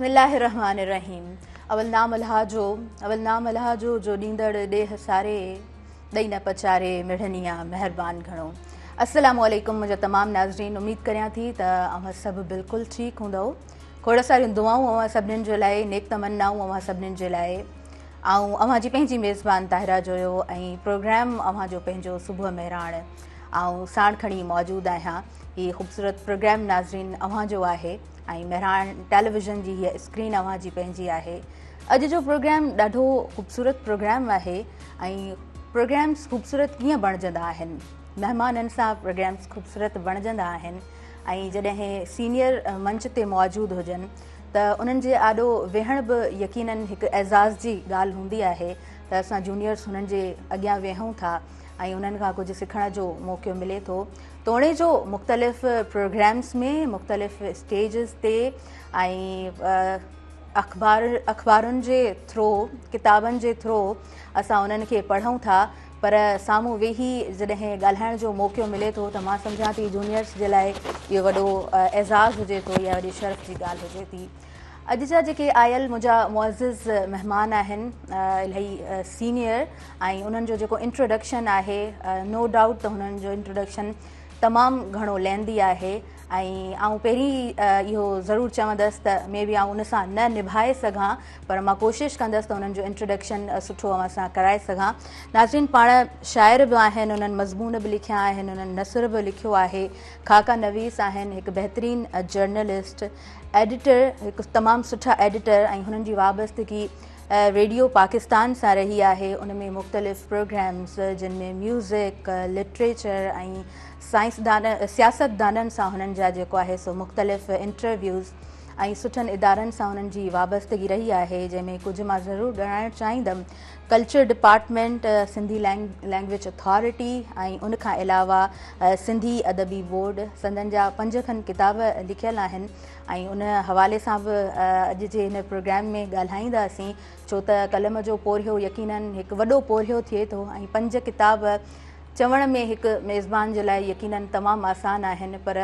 بسم الله الرحمٰن الرحيم اول نام الله جو اول نام الله جو جو ڏيندڙ ڏيهه ساري ڏئي نه پچاري مڙني آ مهربان گهڻو السلام عليڪم منهنجا تمام ناظرين اميد ڪريان ٿي ته اوهان سڀ بلڪل ٺيڪ هوندؤ کوڙ ساريون دعائون اوهان سڀنين جي لاء نيڪ تمنائون اوهان سڀنين جي لاء آئون اوهان جي پنهنجي ميزبان طاهره جويو ۽ پروگرام اوهان جو پنهنجو صبح مهراڻ آئون ساڻ کڻي موجود آهيان. هي خوبصورت پروگرام ناظرين اوهان جو آهي ۽ مهراڻ ٽيليويزن جي هيء اسڪرين اوهان جي پنهنجي آهي. اڄ جو پروگرام ڏاڍو خوبصورت پروگرام آهي ۽ پروگرامز خوبصورت ڪيئن بڻجندا آهن؟ مهمانن سان پروگرامز خوبصورت بڻجندا آهن ۽ جڏهن سينيئر منچ تي موجود هجن ته انهن جي آڏو ويهڻ به يقينن هڪ اعزاز جي ڳالهه هوندي آهي ته اسان جونيئرز هنن جي اڳيان ويهون ٿا ۽ انهن کان ڪجهه سکڻ جو موقعو ملي ٿو توڻي جو مختلف پروگرامز ۾ مختلف اسٽيجز تي ۽ اخبار اخبارن جي ٿرو ڪتابن جي ٿرو اسان انهن کي پڙهون ٿا پر سامهون ويهي جڏهن ڳالهائڻ جو موقعو ملي ٿو ته مان سمجهان ٿي جونيئرز جي لاء اهو وڏو اعزاز هجي ٿو يا وڏي شرف جي ڳالهه هجي ٿي اڄ جا جيڪي آيل منهنجا معزز مهمان آهن الاهي سينيئر ۽ انهن جو جيڪو انٽروڊڪشن آهي نو ڊائوٽ ته هنن جو انٽروڊڪشن تمام گهڻو ليندي آهي ۽ آئون پهرين اهو ضرور چوندس ته مي بي آئون ان سان نه نڀائي سگهان پر مان ڪوشش ڪندس ته انهن جو انٽروڊڪشن سٺو اوهان سان ڪرائي سگهان. ناظرين پاڻ شاعر به آهن، انهن مضمون به لکيا آهن، انهن نثر به لکيو آهي، خاڪا نويس آهن، هڪ بهترين جرنلسٽ، ايڊيٽر، هڪ تمام سٺا ايڊيٽر ۽ هنن جي وابستگي ريڊيو پاڪستان سان رهي آهي، ان ۾ مختلف پروگرامز جن ۾ ميوزڪ، لٽريچر ۽ سائنسدان سياستدانن سان هنن جا جيڪو آهي سو مختلف انٽرويوز ۽ سٺن ادارن سان انهن جي وابستگي رهي آهي جنهن ۾ ڪجهه مان ضرور ڳڻائڻ چاهيندم culture department Sindhi language authority ۽ ان کان علاوه سنڌي ادبي بورڊ سندن جا پنج کن ڪتاب لکيل آهن ۽ ان حوالي سان به اڄ جي هن پروگرام ۾ ڳالهائينداسين ڇو ته قلم جو پورهيو يقينن هڪ وڏو پورهيو ٿئي ٿو ۽ پنج ڪتاب چوڻ ۾ هڪ ميزبان جي لاء يقينن تمام آسان آهن پر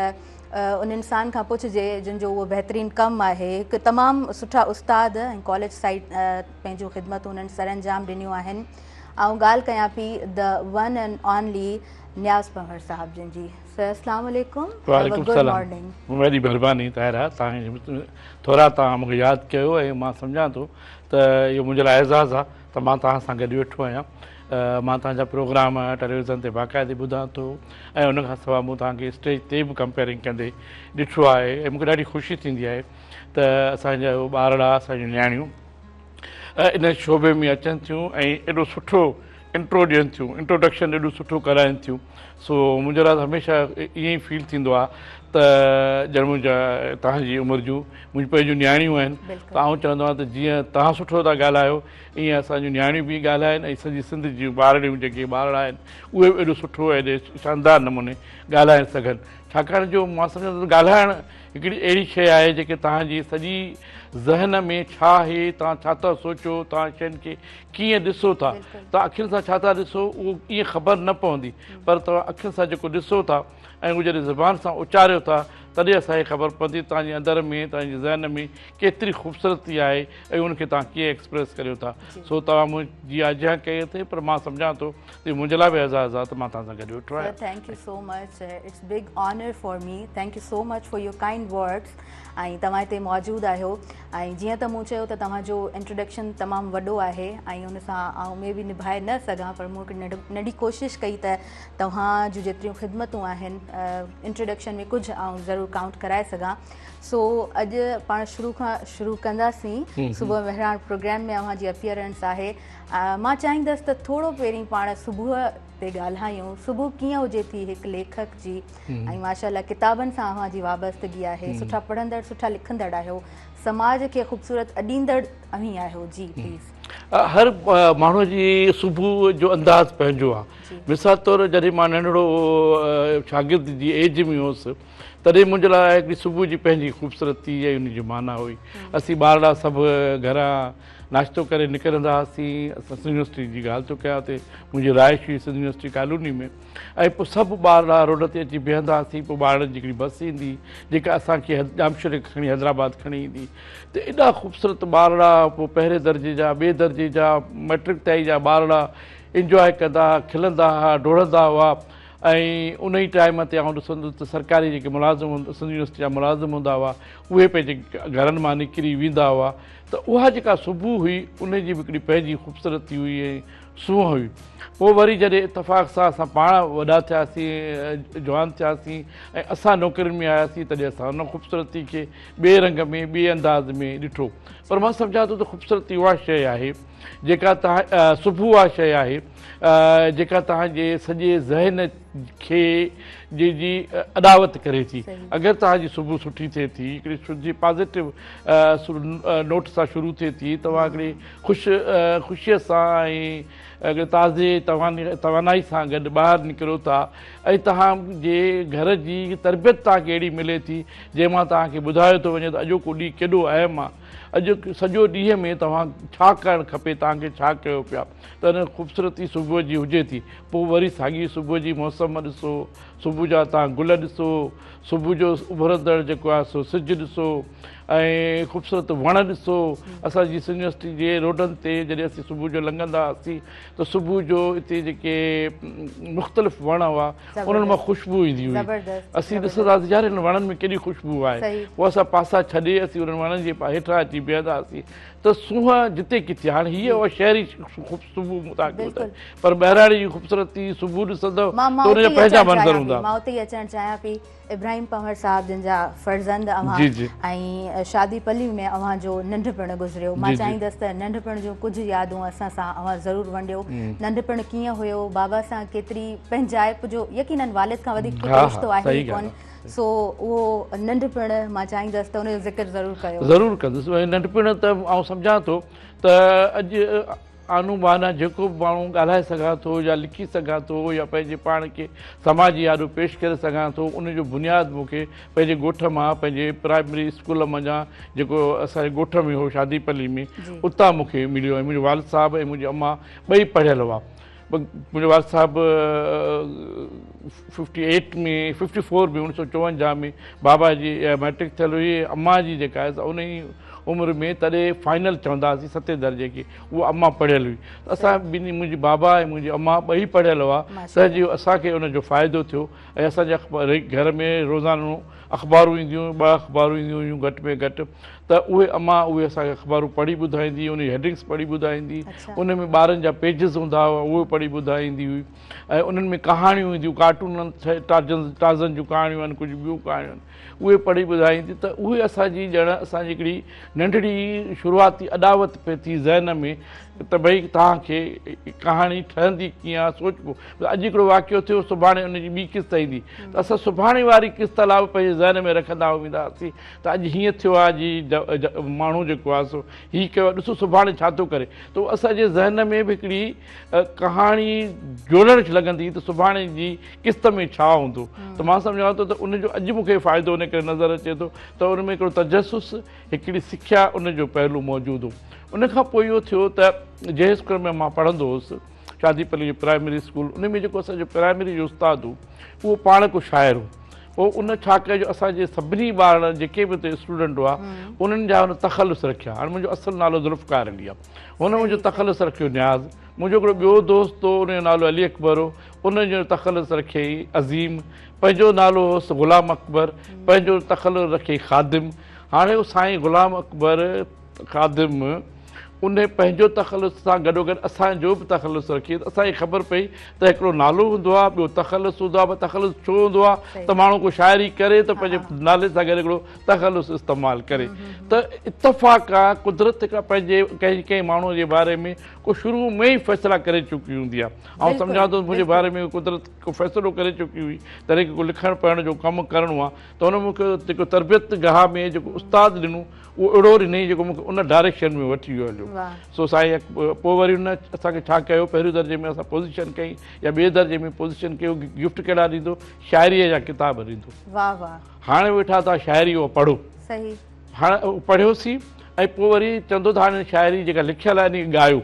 ان انسان کان پڇجي جن جو اهو بهترين ڪم آهي هڪ تمام سٺا استاد ۽ ڪاليج سائيڊ پنهنجون خدمتون انهن سرانجام ڏنيون آهن آئون ڳالهه ڪيان P the one and only Niaz Panhwar صاحب جن جي سر اسلام عليڪم وعليڪم السلام وڏي مهرباني طاهره توهان ٿورا توهان مونکي ياد ڪيو ۽ مان سمجهان ٿو ته اهو منهنجي لاء اعزاز آهي ته مان توهان سان گڏ ويٺو آهيان. مان توهان جا پروگرام ٽيليويزن تي باقاعدي ٻڌان ٿو ۽ ان کان سواء مون توهان کي اسٽيج تي به ڪمپيئرنگ ڪندي ڏٺو آهي ۽ مون کي ڏاڍي خوشي ٿيندي آهي ته اسان جا ٻارڙا اسان جون نياڻيون ان شعبي ۾ اچن ٿيون ۽ ايڏو سٺو انٽرو ڏين ٿيون انٽروڊڪشن ايڏو سٺو ڪرائن ٿيون سو منهنجي لاء هميشه ائين ئي فيل ٿيندو آهي ته ڄڻ منهنجا توهان جي عمر جون منهنجون پنهنجون نياڻيون آهن ته آئون چوندو آهيان ته جيئن توهان سٺو ٿا ڳالهايو ائين اسان جون نياڻيون به ڳالهائن ۽ سڄي سنڌ جون ٻارڙيون جيڪي ٻارڙا آهن اهي به ايڏو سٺو ۽ ايڏي شاندار نموني ڳالهائي سگهن ڇاڪاڻ جو مان سمجهان ٿو ته ڳالهائڻ هڪڙي اهڙي شيء آهي جيڪي توهان جي سڄي ذهن ۾ ڇا آهي توهان ڇا ٿا سوچو توهان شين کي ڪيئن ڏسو ٿا توهان اکين سان ڇا ٿا ڏسو اهو ائين خبر نه پوندي پر توهان اکين سان جيڪو ڏسو ٿا ۽ اهو جڏهن زبان سان اچاريو ٿا تڏهن اسان کي خبر پوندي توهان جي اندر ۾ توهان جي ذهن ۾ ڪيتري خوبصورتي آهي ۽ ان کي توهان ڪيئن ايڪسپريس ڪريو ٿا سو توهان منهنجي آجيان ڪئي اٿئي پر مان سمجهان ٿو ته اهو منهنجي لاء به اعزاز آهي ته مان توهان سان گڏ ويٺو آهيان. Sir thank you so much it's big honour for me thank you so much for your kind words ۽ توهان هتي موجود آهيو ۽ جيئن ته مون چيو ته توهان جو انٽروڊڪشن تمام وڏو آهي ۽ ان سان آئون مي بي نڀائي نه سگهان پر مون هڪ ننڍي ڪوشش ڪئي ته توهان جون جيتريون خدمتون آهن انٽروڊڪشن ۾ ڪجهه آئون ضرور ڪائونٽ ڪرائي سگهان سو اڄ پاڻ شروع کان شروع ڪنداسين صبح مهراڻ پروگرام ۾ اوهان جي اپيئرنس آهي مان چاهيندس ته ٿورو پهرين پاڻ صبح تي ڳالهايون صبح ڪيئن هجي ٿي هڪ ليکڪ جي ۽ ماشاء الله ڪتابن سان اوهان جي وابستگي آهي سٺا پڙهندڙ سٺا لکندڙ آهيو سماج کي خوبصورت اڏيندڙ اوهين آهيو جي پليز. هر ماڻهو جي صبح جو انداز پنهنجو آهي مثال طور جڏهن مان ننڍڙو شاگرد جي ايج ۾ هوس ته تڏهن منهنجي لاء هڪڙي صبح جي پنهنجي خوبصورتي ۽ ان جي معنيٰ هئي. اسين ٻارڙا سڀ گهران ناشتو ڪري نڪرندا هئاسين. اسان سنڌ يونيورسٽي جي ڳالهه ٿو ڪيان، اتي منهنجي رهائش هئي سنڌ يونيورسٽي ڪالوني ۾، ۽ پوء سڀ ٻارڙا روڊ تي اچي بيهندا هئاسين. پوء ٻارڙن جي هڪڙي بس ايندي جيڪا اسان کي ڄامشوري کان کڻي حيدرآباد کڻي ايندي. ته ايڏا خوبصورت ٻارڙا، پوء پهرين درجي جا، ٻئي درجي جا، مئٽرڪ تائين جا ٻارڙا انجواء ڪندا، کلندا هئا، ڊوڙندا هئا. ۽ ان ئي ٽائيم تي آئون ڏسندو هوس ته سرڪاري جيڪي ملازم سنڌ يونيورسٽي جا ملازم هوندا هئا، اهي پنهنجي گهرن مان نڪري ويندا هئا. ته اها جيڪا صبح هئي ان جي به هڪڙي پنهنجي خوبصورتي هئي ۽ سونهن هئي. پوء وري جڏهن اتفاق سان اسان پاڻ وڏا ٿياسين، جوان ٿياسين ۽ اسان نوڪرين ۾ آياسين، تڏهن اسان ان خوبصورتي کي ٻئي رنگ ۾ ٻئي انداز ۾ ڏٺو. پر مان سمجهان ٿو ته خوبصورتي اها شيء آهي جيڪا توهان صبح اها شيء آهي جيڪا توهان جي سڄي ذهن کي جي جي اڏاوت ڪري ٿي. اگر توهان جي صبح سٺي ٿئي ٿي، هڪڙي سٺي پازيٽو نوٽ سان شروع ٿئي ٿي، توهان هڪڙي خوش خوشيء سان ۽ هڪڙي تازي توانائي سان گڏ ٻاهر نڪرو ٿا ۽ توهان جي گهر جي تربيت توهان کي اهڙي ملي ٿي جنهن مان توهان کي ٻڌايو ٿو وڃي ته اڄوڪو ڏينهن ڪيڏو اهم آهي، اڄ سڄو ڏينهن ۾ توهان ڇا ڪرڻ کپي، توهان کي ڇا ڪيو پيا ته ان خوبصورتي صبح جي هجي ٿي. پوء وري ساڳي صبح جي موسم ڏسو، صبح جا توهان گل ڏسو، صبح جو اڀرندڙ جيڪو آهي سو سج ڏسو ۽ خوبصورت وڻ ڏسو. اسان جي سنڌ يونيورسٽي جي روڊن تي جڏهن اسين صبح جو لنگهندا هئاسين ته صبح جو اتي جيڪي مختلف وڻ هئا انهن مان خوشبو ايندي هئي. اسين ڏسندا هئاسين يار هنن وڻن ۾ ڪيڏي خوشبو آهي. پوء اسان پاسا ڇڏي اسين انهن وڻن جي هيٺان اچي بيهندا هئاسين ته سونهن جتي ڪٿي. هاڻي هيء اها شهري صبح مون توهان کي ٻڌائي، پر ٻهراڙي جي خوبصورتي صبح ڏسندؤ ته ان جا پنهنجا منظر هوندا. مان اتي ئي اچڻ چاهيان پئي. ابراهيم پنهور صاحب جن جا فرزند اوهان ۽ شادي پلي ۾ اوهان جو ننڍپڻ گذريو. مان چاهيندس ته ننڍپڻ جون ڪجهه يادون اسان سان اوهان ضرور ونڊيو. ننڍپڻ ڪيئن هيو، بابا سان ڪيتري پنهنجائپ جو، يقينن والد کان وڌيڪ ڪو رشتو آهي ئي ڪونه، سو اهو ننڍپڻ مان چاهيندس ته ان جو ذڪر ضرور ڪيو. ضرور ڪندس. ننڍپڻ ته آئون سمجهان ٿو ته اڄ آنو بانا جيڪو به ماڻهو ڳالهائي سگهان ٿو يا لکي سگهان ٿو يا پنهنجي پاڻ کي سماج جي آڏو پيش ڪري سگهان ٿو، ان جو بنياد مون کي پنهنجي ڳوٺ مان، پنهنجي پرائمري اسڪول منجهان جيڪو اسان جي ڳوٺ ۾ هو شادي پلي ۾، اتان مون کي مليو. ۽ منهنجو والد صاحب ۽ منهنجي امان ٻئي پڙهيل هئا. منهنجو والد صاحب ففٽي ايٽ ۾ ففٽي فور ۾ 1954 ۾ بابا جي مئٽرڪ ٿيل هئي. امان جي جيڪا آهي سا ان ئي عمر ۾ تڏهن فائنل چوندا هئاسين ستين درجي کي، اها امان پڙهيل هئي. ته اسان ٻنهي منهنجي بابا ۽ منهنجي امان ٻئي پڙهيل هئا، تنهن جي اسان کي ان جو فائدو ٿيو. ۽ اسان جي گهر ۾ روزانو اخبارون اينديون هيون، ٻه اخبارون اينديون هيون گهٽ ۾ گهٽ، ته اهي امان اهي اسان کي اخبارون پڙهي ٻڌائيندي هئي، ان جي هيڊنگس پڙهي ٻڌائيندي، ان ۾ ٻارن جا پيجز هوندا هئا اهي پڙهي ٻڌائيندي هئي ۽ انهن ۾ ڪهاڻيون اينديون، ڪارٽونن ٽارزن جون ڪهاڻيون آهن، ڪجهه ٻيون ڪهاڻيون آهن، اهي پڙهي ٻڌائيندي. ته اهي اسان جي ڄڻ اسان جي هڪڙي ننڍڙي شروعاتي اڏاوت پئي ٿي ذهن ۾ ته ڀئي توهان کي ڪهاڻي ٺهندي ڪيئن آهي سوچبو. اڄ هڪڙو واقعو ٿيو، سڀاڻي ان جي ٻي قسط ايندي، ته اسان سڀاڻي واري قسط لاء به پنهنجي ذهن ۾ رکندا ويندا هئاسين ته اڄ هيئن ٿيو آهي، اڄ هي ماڻهو جيڪو آهي سو هي ڪيو آهي، ڏسو سڀاڻي ڇا ٿو ڪري. ته اسان جي ذهن ۾ به هڪڙي ڪهاڻي جوڙڻ لڳندي ته سڀاڻي جي قسط ۾ ڇا هوندو. ته مان سمجهان ٿو ته ان جو اڄ مون کي فائدو ان ڪري نظر اچي ٿو ته ان ۾ هڪڙو تجسس، هڪڙي سکيا ان جو پهلو موجود هو. ان کان پوء اهو ٿيو ته جنهن اسڪول ۾ مان پڙهندو هوس، شادي پلي جو پرائمري اسڪول، ان ۾ جيڪو اسان جو پرائمري جو استاد هو اهو پاڻ ڪو شاعر هو. پوء ان ڇا ڪيو جو اسان جي سڀني ٻارڙن جيڪي به اتي اسٽوڊنٽ هئا انهن جا هن تخلص رکيا. هاڻي منهنجو اصل نالو ذوالفقار علي آهي، هن منهنجو تخلص رکيو نياز. منهنجو هڪڙو ٻيو دوست هو ان جو نالو علي اڪبر هو، ان جو تخلص رکيائين عظيم. پنهنجو نالو هوس غلام اڪبر، پنهنجو تخلص رکيائين خادم. هاڻي اهو سائين غلام اڪبر خادم ان پنهنجو تخلص سان گڏوگڏ اسان جو به تخلص رکي ته اسان کي خبر پئي ته هڪڙو نالو هوندو آهي، ٻيو تخلص هوندو آهي. پر تخلص ڇو هوندو آهي ته ماڻهو ڪو شاعري ڪري ته پنهنجي نالي سان گڏ هڪڙو تخلص استعمال ڪري. ته اتفاق آ قدرت هڪڙا پنهنجي ڪنهن ڪنهن ماڻهو جي باري ۾ ڪو شروع ۾ ئي فيصلا ڪري چڪي هوندي آهي. آئون سمجهان ٿو منهنجي باري ۾ قدرت ڪو فيصلو ڪري چڪي هئي تڏهن ڪو لکڻ پڙهڻ جو ڪم ڪرڻو آهي ته هن مون کي جيڪو تربيت گاهه ۾ جيڪو استاد ڏنو اهو اهڙو ڏنئي جيڪو مون کي ان ڊائريڪشن ۾ وٺي ويو هليو. سو سائين پوء وري ان اسان کي ڇا ڪيو، پهريون درجي ۾ اسان پوزيشن ڪئي يا ٻئي درجي ۾ پوزيشن ڪيو، گفٽ ڪهڙا ڏيندو، شاعريء جا ڪتاب ڏيندو. واه واه. هاڻي ويٺا ٿا شاعري اهو پڙهو. صحيح. هاڻي پڙهيوسين ۽ پوء وري چوندو ته هاڻي شاعري جيڪا لکيل آهي ان کي ڳايو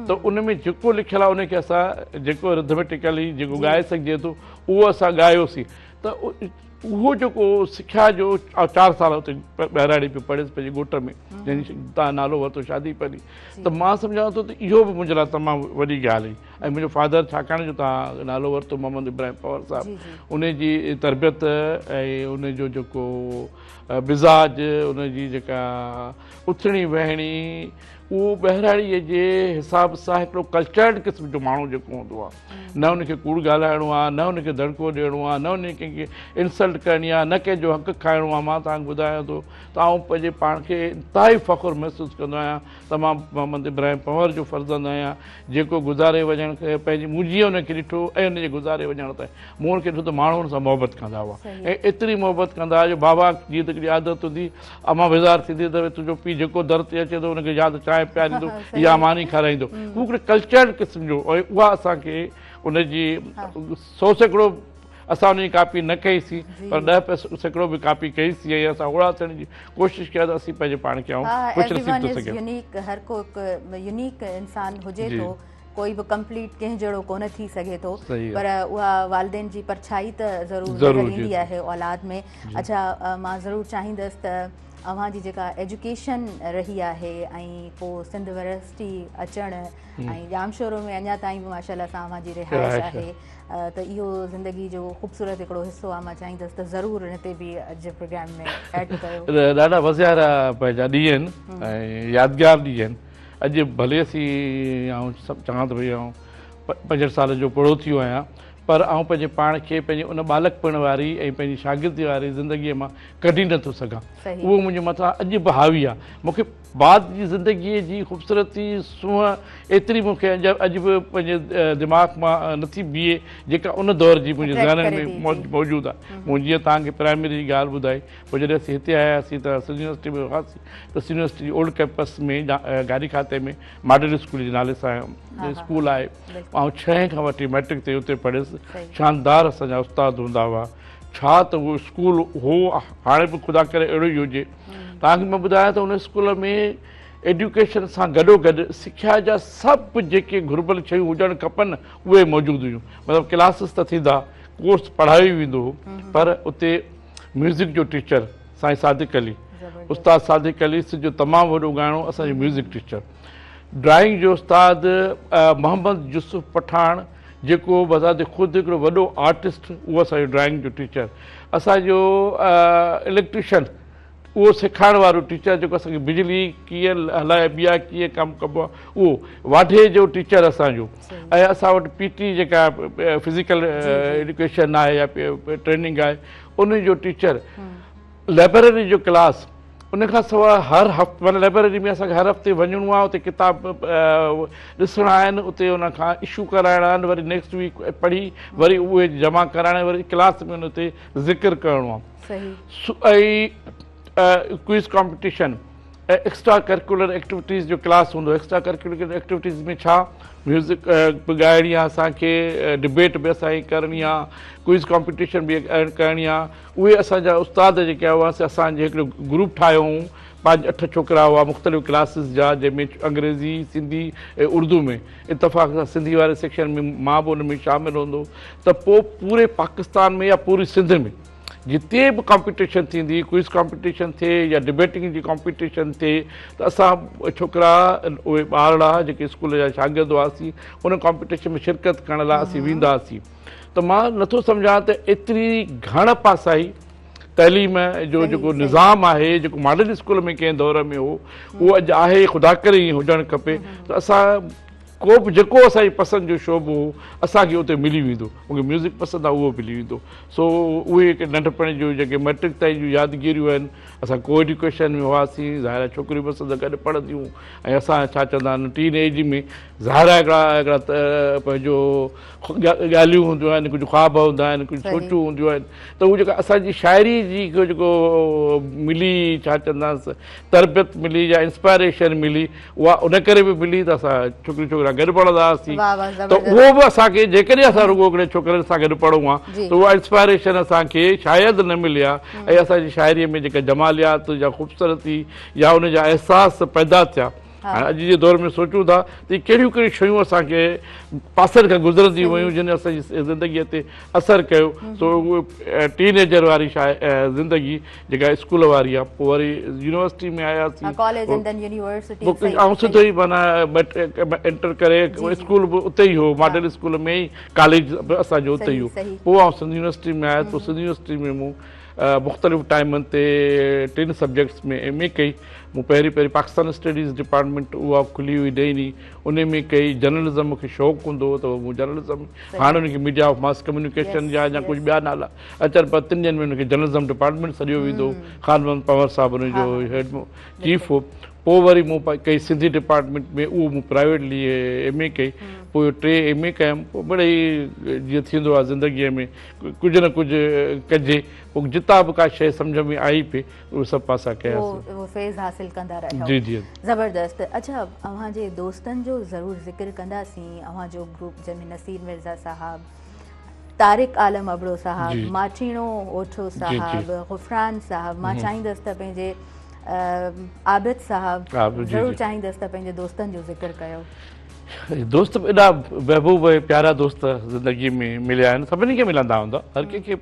ته ان ۾ جيڪو لکيل آهي ان کي اسان جيڪو رڌميٽيڪلي جيڪو ڳائي سگهجي ٿو اهو اسان ڳايوسين ته اهو جيڪو سکيا جو آئون 4 سال اتي ٻهراڙي پيو پڙهيس پنهنجي ڳوٺ ۾ جنهن جي تان نالو ورتو شادي پلي ته مان سمجهان ٿو ته اهو به منهنجي لاء تمام وڏي ڳالهه هئي ۽ منهنجو فادر ڇاڪاڻ جو تان نالو ورتو محمد ابراهيم پنهور صاحب ان جي تربيت ۽ ان جو جيڪو مزاج ان جي جيڪا اٿڻي ويهڻي اهو ٻهراڙيء جي حساب سان هڪڙو ڪلچرڊ قسم جو ماڻهو جيڪو هوندو آهي نه ان کي ڪوڙ ڳالهائڻو آهي نه ان کي دڙڪو ڏيڻو آهي نه ان کي ڪنهن کي انسلٽ ڪرڻي آهي نه ڪنهن جو حق کائڻو آهي. مان توهان کي ٻڌايان ٿو ته آئون پنهنجي پاڻ کي انتهائي فخر محسوس ڪندو آهيان ته مان محمد ابراهيم پنهور جو فرزند آهيان جيڪو گذاري وڃڻ پنهنجي مون جيئن ان کي ڏٺو ۽ ان جي گذاري وڃڻ تائين مون ان کي ڏٺو ته ماڻهو ان سان محبت ڪندا هئا ۽ ايتري محبت ڪندا هئا جو بابا جيئن ته هڪڙي عادت هوندي امان بيزار ٿيندي ته تنهنجو پيء جيڪو در تي اچي ٿو ان کي يا ته چانهه پياريندو يا ماني کارائيندو. هو هڪڙو ڪلچرڊ قسم جو ۽ اها اسان کي ان جي 100% اسان ان جي ڪاپي نه ڪئي سين پر 10% به ڪاپي ڪئي سين ۽ اسان اوڙا ٿيڻ جي ڪوشش ڪيا ته اسين پنهنجي پاڻ کي آئون خوش نصيب ٿو سگهيان. هر ڪو هڪ يونيڪ انسان هجي ٿو. ڪوئي به ڪمپليٽ ڪنهن جهڙو ڪونه ٿي سگهي ٿو پر اها والدين جي پرڇائي ته ضرور نظر ايندي آهي اولاد ۾. اڇا مان ضرور چاهيندس ته اوهان جي جيڪا ايجوڪيشن رهي آهي ۽ پوء سنڌ يونيورسٽي اچڻ ۽ ڄامشورو ۾ اڃا تائين به ماشاء الله سان اوهان جي رهائش آهي ته اهو زندگي جو خوبصورت هڪڙو حصو آهي. مان چاهيندس ته ضرور ان تي به اڄ جي پروگرام ۾ ايڊ ڪيو. ڏاڍا مزيدار پنهنجا ڏينهن آهن ۽ يادگار ڏينهن آهن. اڄ ڀلي اسين آئون چوان ٿو ڀئي آئون 65 سالن جو پوڙهو ٿي ويو آهيان پر آئون پنهنجي پاڻ کي پنهنجي ان ٻالڪپڻ واري ۽ پنهنجي شاگردي واري زندگيء مان ڪڍي نه ٿو سگهان. اهو منهنجي مٿان اڄ به حاوي آهي. مون کي بعد جي زندگيء جي خوبصورتي، سونهن ايتري مون کي اڄ به پنهنجي دماغ مان نٿي بيهي جيڪا ان دور جي منهنجي ذهنن ۾ موجود آهي. مون جيئن توهان کي پرائمري جي ڳالهه ٻڌائي. پوء جڏهن اسين هتي آياسين ته سنڌ يونيورسٽي ۾ هئاسين ته سنڌ يونيورسٽي جي اولڊ ڪئمپس ۾ گاڏي کاتي ۾ ماڊل اسڪول جي نالي سان اسڪول آهي. آئون ڇهين کان وٺي مئٽرڪ تائين اتي پڙهيس. شاندار اسان جا استاد هوندا هئا. ڇا ته اهو اسڪول هو، هاڻي به خدا ڪري اهڙو ئي هجي. توهان کي مان ٻڌايان ته ان اسڪول ۾ ايڊيوڪيشن سان گڏوگڏ سکيا جا سڀ جيڪي گهربل شيون هجڻ کپن اهي موجود هيون. مطلب ڪلاسز ته ٿيندا، ڪورس پڙهايو ويندو هو پر اتي ميوزڪ جو ٽيچر سائين صادق علي، استاد صادق علي سنڌ جو تمام وڏو ڳائڻو اسان جو ميوزڪ ٽيچر، ڊرائنگ جو استاد محمد يوسف پٺاڻ جيڪو بذات خود هڪڙو وڏو آرٽسٽ اهو اسان جو ڊرائنگ جو ٽيچر، اسان جو اليڪٽريشن اهو سيکارڻ وارو ٽيچر جيڪو اسان کي بجلي ڪيئن هلائبي آهي ڪيئن ڪم ڪبو آهي اهو واڍي جو ٽيچر اسان جو ۽ اسان وٽ پي ٽي جيڪا فزيڪل ايڊيوڪيشن آهي يا ٽريننگ آهي ان جو ٽيچر، لائبريري جو ڪلاس، ان کان سواء هر هفتي معنيٰ لائبريري ۾ اسان کي هر هفتي وڃڻو آهي اتي ڪتاب ڏسڻا آهن اتي ان کان اشو ڪرائڻا آهن وري نيڪسٽ ويڪ پڙهي وري اهي جمع ڪرائڻا وري ڪلاس ۾ ان تي ذڪر ڪرڻو آهي. ۽ quiz competition ۽ extra curricular activities جو ڪلاس هوندو ايڪسٽرا ڪريڪولر ايڪٽيوٽيز ۾ ڇا ميوزڪ به ڳائڻي آهي اسان کي ڊبيٽ به اسان کي ڪرڻي آهي ڪوئز ڪامپيٽيشن به ڪرڻي آهي اهي اسان جا استاد جيڪي هئا سي اسان جي هڪڙو گروپ ٺاهيو هئون پنج اٺ ڇوڪرا هئا مختلف ڪلاسز جا جنهن ۾ انگريزي سنڌي ۽ اردو ۾ اتفاق سان سنڌي واري سيڪشن ۾ مان به ان ۾ شامل هوندو ته پوء پوري پاڪستان ۾ يا پوري سنڌ ۾ جتي به ڪامپيٽيشن ٿيندي ڪوئز ڪامپيٽيشن ٿئي يا ڊبيٽنگ جي ڪامپيٽيشن ٿئي ته اسان ڇوڪرا اهي ٻارڙا جيڪي اسڪول جا شاگرد هئاسين ان ڪامپيٽيشن ۾ شرڪت ڪرڻ لاء اسين ويندا هئاسين ته مان نٿو سمجهان ته ايتري گهڻ پاسائي تعليم جو جيڪو نظام آهي جيڪو ماڊل اسڪول ۾ ڪنهن دور ۾ هو اهو اڄ آهي خدا ڪري ائين هجڻ کپي ته اسان. ڪو به جيڪو اسان جي پسند جو شعبو هو اسان کي اتي ملي ويندو. مون کي ميوزڪ پسند آهي اهو ملي ويندو. سو اهي هڪ ننڍپڻ جون جيڪي مئٽرڪ تائين جون يادگيريون آهن. اسان ڪو ايڊيوڪيشن ۾ هئاسين، ظاهر آهي ڇوڪريون به اسان سان گڏ پڙهنديون ۽ اسان ڇا چوندا آهن ٽين ايج ۾ ظاهر آهي هڪڙا هڪڙا پنهنجو ڳالهيون هونديون آهن، ڪجهه خواب هوندا آهن، ڪجهه سوچون هونديون آهن ته هو جيڪا اسان جي شاعري جي جيڪو ملي ڇا چونداس تربيت ملي يا انسپائريشن ملي اها ان ڪري به ملي ته اسان ڇوڪريون ڇوڪرا گڏ پڙهندا هئاسين ته اهو به اسان کي جيڪڏهن اسان رڳو هڪڙي ڇوڪرن سان گڏ پڙهون ها ته اها انسپائريشن اسان کي شايد نه ملي ها ۽ اسان جي شاعريء ۾ جيڪا جماليات يا خوبصورتي يا ان جا احساس پيدا ٿيا هاڻي اڄ جي دور ۾ سوچون ٿا ته اهي ڪهڙيون ڪهڙيون شيون اسان کي پاسن کان گذرنديون ويون جن اسان جي زندگيء تي اثر ڪيو سو اهي ٽين ايجر واري زندگي جيڪا اسڪول واري آ پوء وري يونيورسٽي ۾ آياسين ڪاليج اينڊ then university آئون سڌو ئي معنيٰ انٽر ڪري اسڪول به اتي ئي هو ماڊل اسڪول ۾ ئي ڪاليج به اسان جو اتي ئي هو پوء آئون سنڌ يونيورسٽي ۾ آيس پوء سنڌ يونيورسٽي ۾ مون مختلف ٽائمن تي ٽن سبجيڪٽس ۾ ايم اي ڪئي مون پهرين پهرين پاڪستان اسٽڊيز ڊپارٽمينٽ اها کلي هئي نئين نئين ان ۾ ڪئي جرنلزم مون کي شوق هوندو هو ته مون جرنلزم هاڻ ان کي ميڊيا آف ماس ڪميونيڪيشن يا ڪجهه ٻيا نالا اچن پر تن ڏينهن ۾ ان کي جرنلزم ڊپارٽمينٽ سڏيو ويندو هو. خان محمد پنهور صاحب ان جو هيڊ چيف هو. پوء وري مون ڪئي سنڌي ڊپارٽمينٽ ۾ اهو مون پرائيويٽلي ايم اي ڪئي. پوء ٽي ايم اي ڪيم. پوء مڙئي جيئن ٿيندو آهي زندگيء ۾ ڪجهه نه ڪجهه ڪجي. پوء جتان به ڪا شيء سمجهه ۾ آئي پئي اهي سڀ پاسا ڪياسين. اهو فيض حاصل ڪندا رهيا. جي جي. زبردست. اڇا اوهان جي دوستن جو ضرور ذڪر ڪنداسين. اوهان جو گروپ جنهن ۾ نصير مرزا صاحب، طارق عالم ابڙو صاحب، ماٺيڻو اوٺو صاحب، غفران صاحب، مان چاهيندس ته پنهنجي عابد صاحب ضرور چاهيندس ته پنهنجي دوستن جو ذڪر ڪيو. دوست به ايڏا محبوب ۽ پيارا دوست زندگي ۾ مليا آهن، سڀني کي ملندا هوندا، هر ڪنهن کي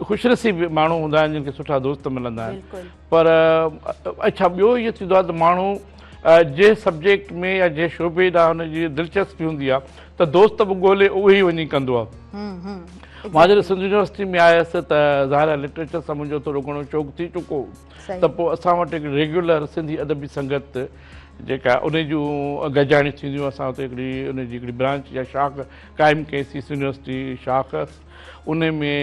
خوش نصيب ماڻهو هوندا آهن جن کي سٺا دوست ملندا آهن، پر اڇا ٻيو اهو ٿيندو آهي ته ماڻهو جنهن سبجيڪٽ ۾ يا جنهن شعبي ڏانهن هن جي دلچسپي هوندي آهي ته دوست به ڳولي اهي ئي وڃي ڪندو آهي. مان جڏهن سنڌ يونيورسٽي ۾ آيس ته ظاهر آهي لٽريچر سان منهنجو ٿورو گهڻو شوق ٿي چڪو هو ته پوء اسان وٽ هڪ ريگيولر سنڌي ادبي سنگت جيڪا ان جون گڏجاڻيون ٿينديون اسان اتي هڪڙي ان جي هڪڙي برانچ يا شاخ قائم ڪئي سين سنڌ يونيورسٽي شاخ ان ۾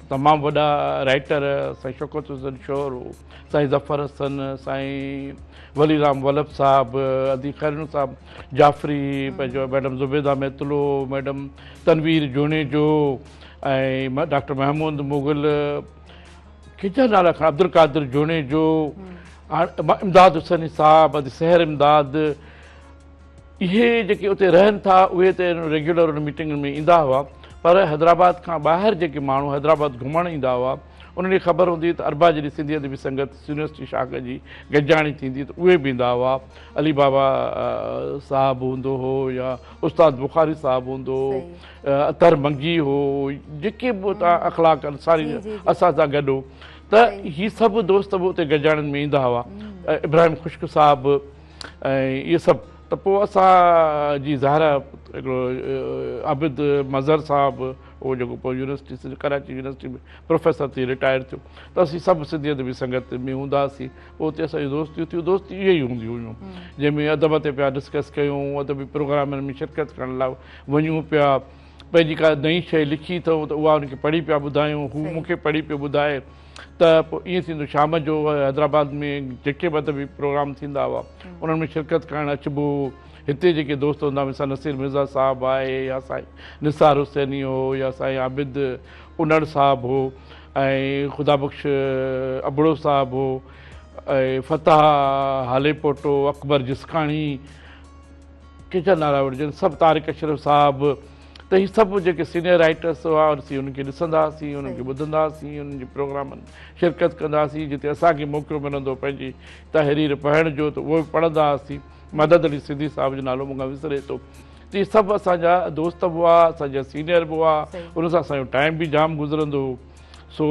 تمام وڏا رائيٽر سائين شوڪت حسين شور هو، سائين ظفر حسن، سائين ولي رام ولڀ صاحب، ادي خيرنور صاحب جعفري، پنهنجو madam Zubaida Mitlo, madam Tanveer Junejo ۽ doctor Mehmood Mughal, ڪنهن جا نالا کڻان، عبدالقادر جوڻيجو، امداد حسيني صاحب، ادي سحر امداد، اهي جيڪي اتي رهن ٿا اهي ته ريگيولر ان ميٽنگن ۾ ايندا هئا پر حيدرآباد کان ٻاهر جيڪي ماڻهو حيدرآباد گهمڻ ايندا هئا انهن کي خبر هوندي هئي ته اربع جڏهن سنڌي ادبي سنگت يونيورسٽي شاخ جي گڏجاڻي ٿيندي ته اهي به ايندا هئا علي بابا صاحب هوندو هو يا استاد بخاري صاحب هوندو هو اطهر منگي هو جيڪي به اتان اخلاق انصاري اسان سان گڏ هو ته هي سڀ دوست به اتي گڏجاڻين ۾ ايندا هئا ابراهيم خشڪ صاحب ۽ اهي سڀ ته پوء اسان جي ظاهر آهي هڪڙو عابد مظهر صاحب اهو جيڪو پوء university Sindh Karachi university ۾ professor ٿي رٽائر ٿيو ته اسين سڀ سنڌي ادبي سنگت ۾ هوندا هئاسين پوء اتي اسان جون دوستيون ٿيون دوستي اهي ئي هونديون هيون جنهن ۾ ادب تي پيا ڊسڪس ڪيون ادبي پروگرامن ۾ شرڪت ڪرڻ لاء وڃون پيا پنهنجي ڪا نئين شيء لکي اٿئون ته اها ان کي پڙهي پيا ٻڌايون هو مون کي پڙهي پيو ٻڌائي ته پوء ائين ٿيندو شام جو حيدرآباد ۾ جيڪي به ادبي پروگرام ٿيندا هئا انهن ۾ شرڪت ڪرڻ اچبو هو. هتي جيڪي دوست هوندا هئا مثال نصير مرزا صاحب آهي يا سائين نثار حسيني هو يا سائين عابد انڙ صاحب هو ۽ خدا بخش ابڙو صاحب هو ۽ فتاح هاليپوٽو اڪبر جسڪاڻي ڪنهن جا نالا وٺجن سڀ طارق اشرف صاحب ته هي سڀ جيڪي سينيئر رائيٽرس هئا اسين انهن کي ڏسندا هئاسين انهن کي ٻڌندا هئاسين انهن جي پروگرامن شرڪت ڪندا هئاسين جتي اسان کي موقعو ملندو پنهنجي تحرير پڙهڻ جو ته اهو به پڙهندا هئاسين مدد علي سنڌي صاحب جو نالو مون کان وسري ٿو ته هي سڀ اسان جا دوست به هئا اسان جا سينيئر به هئا ان سان اسان جو ٽائيم به جام گذرندو هو سو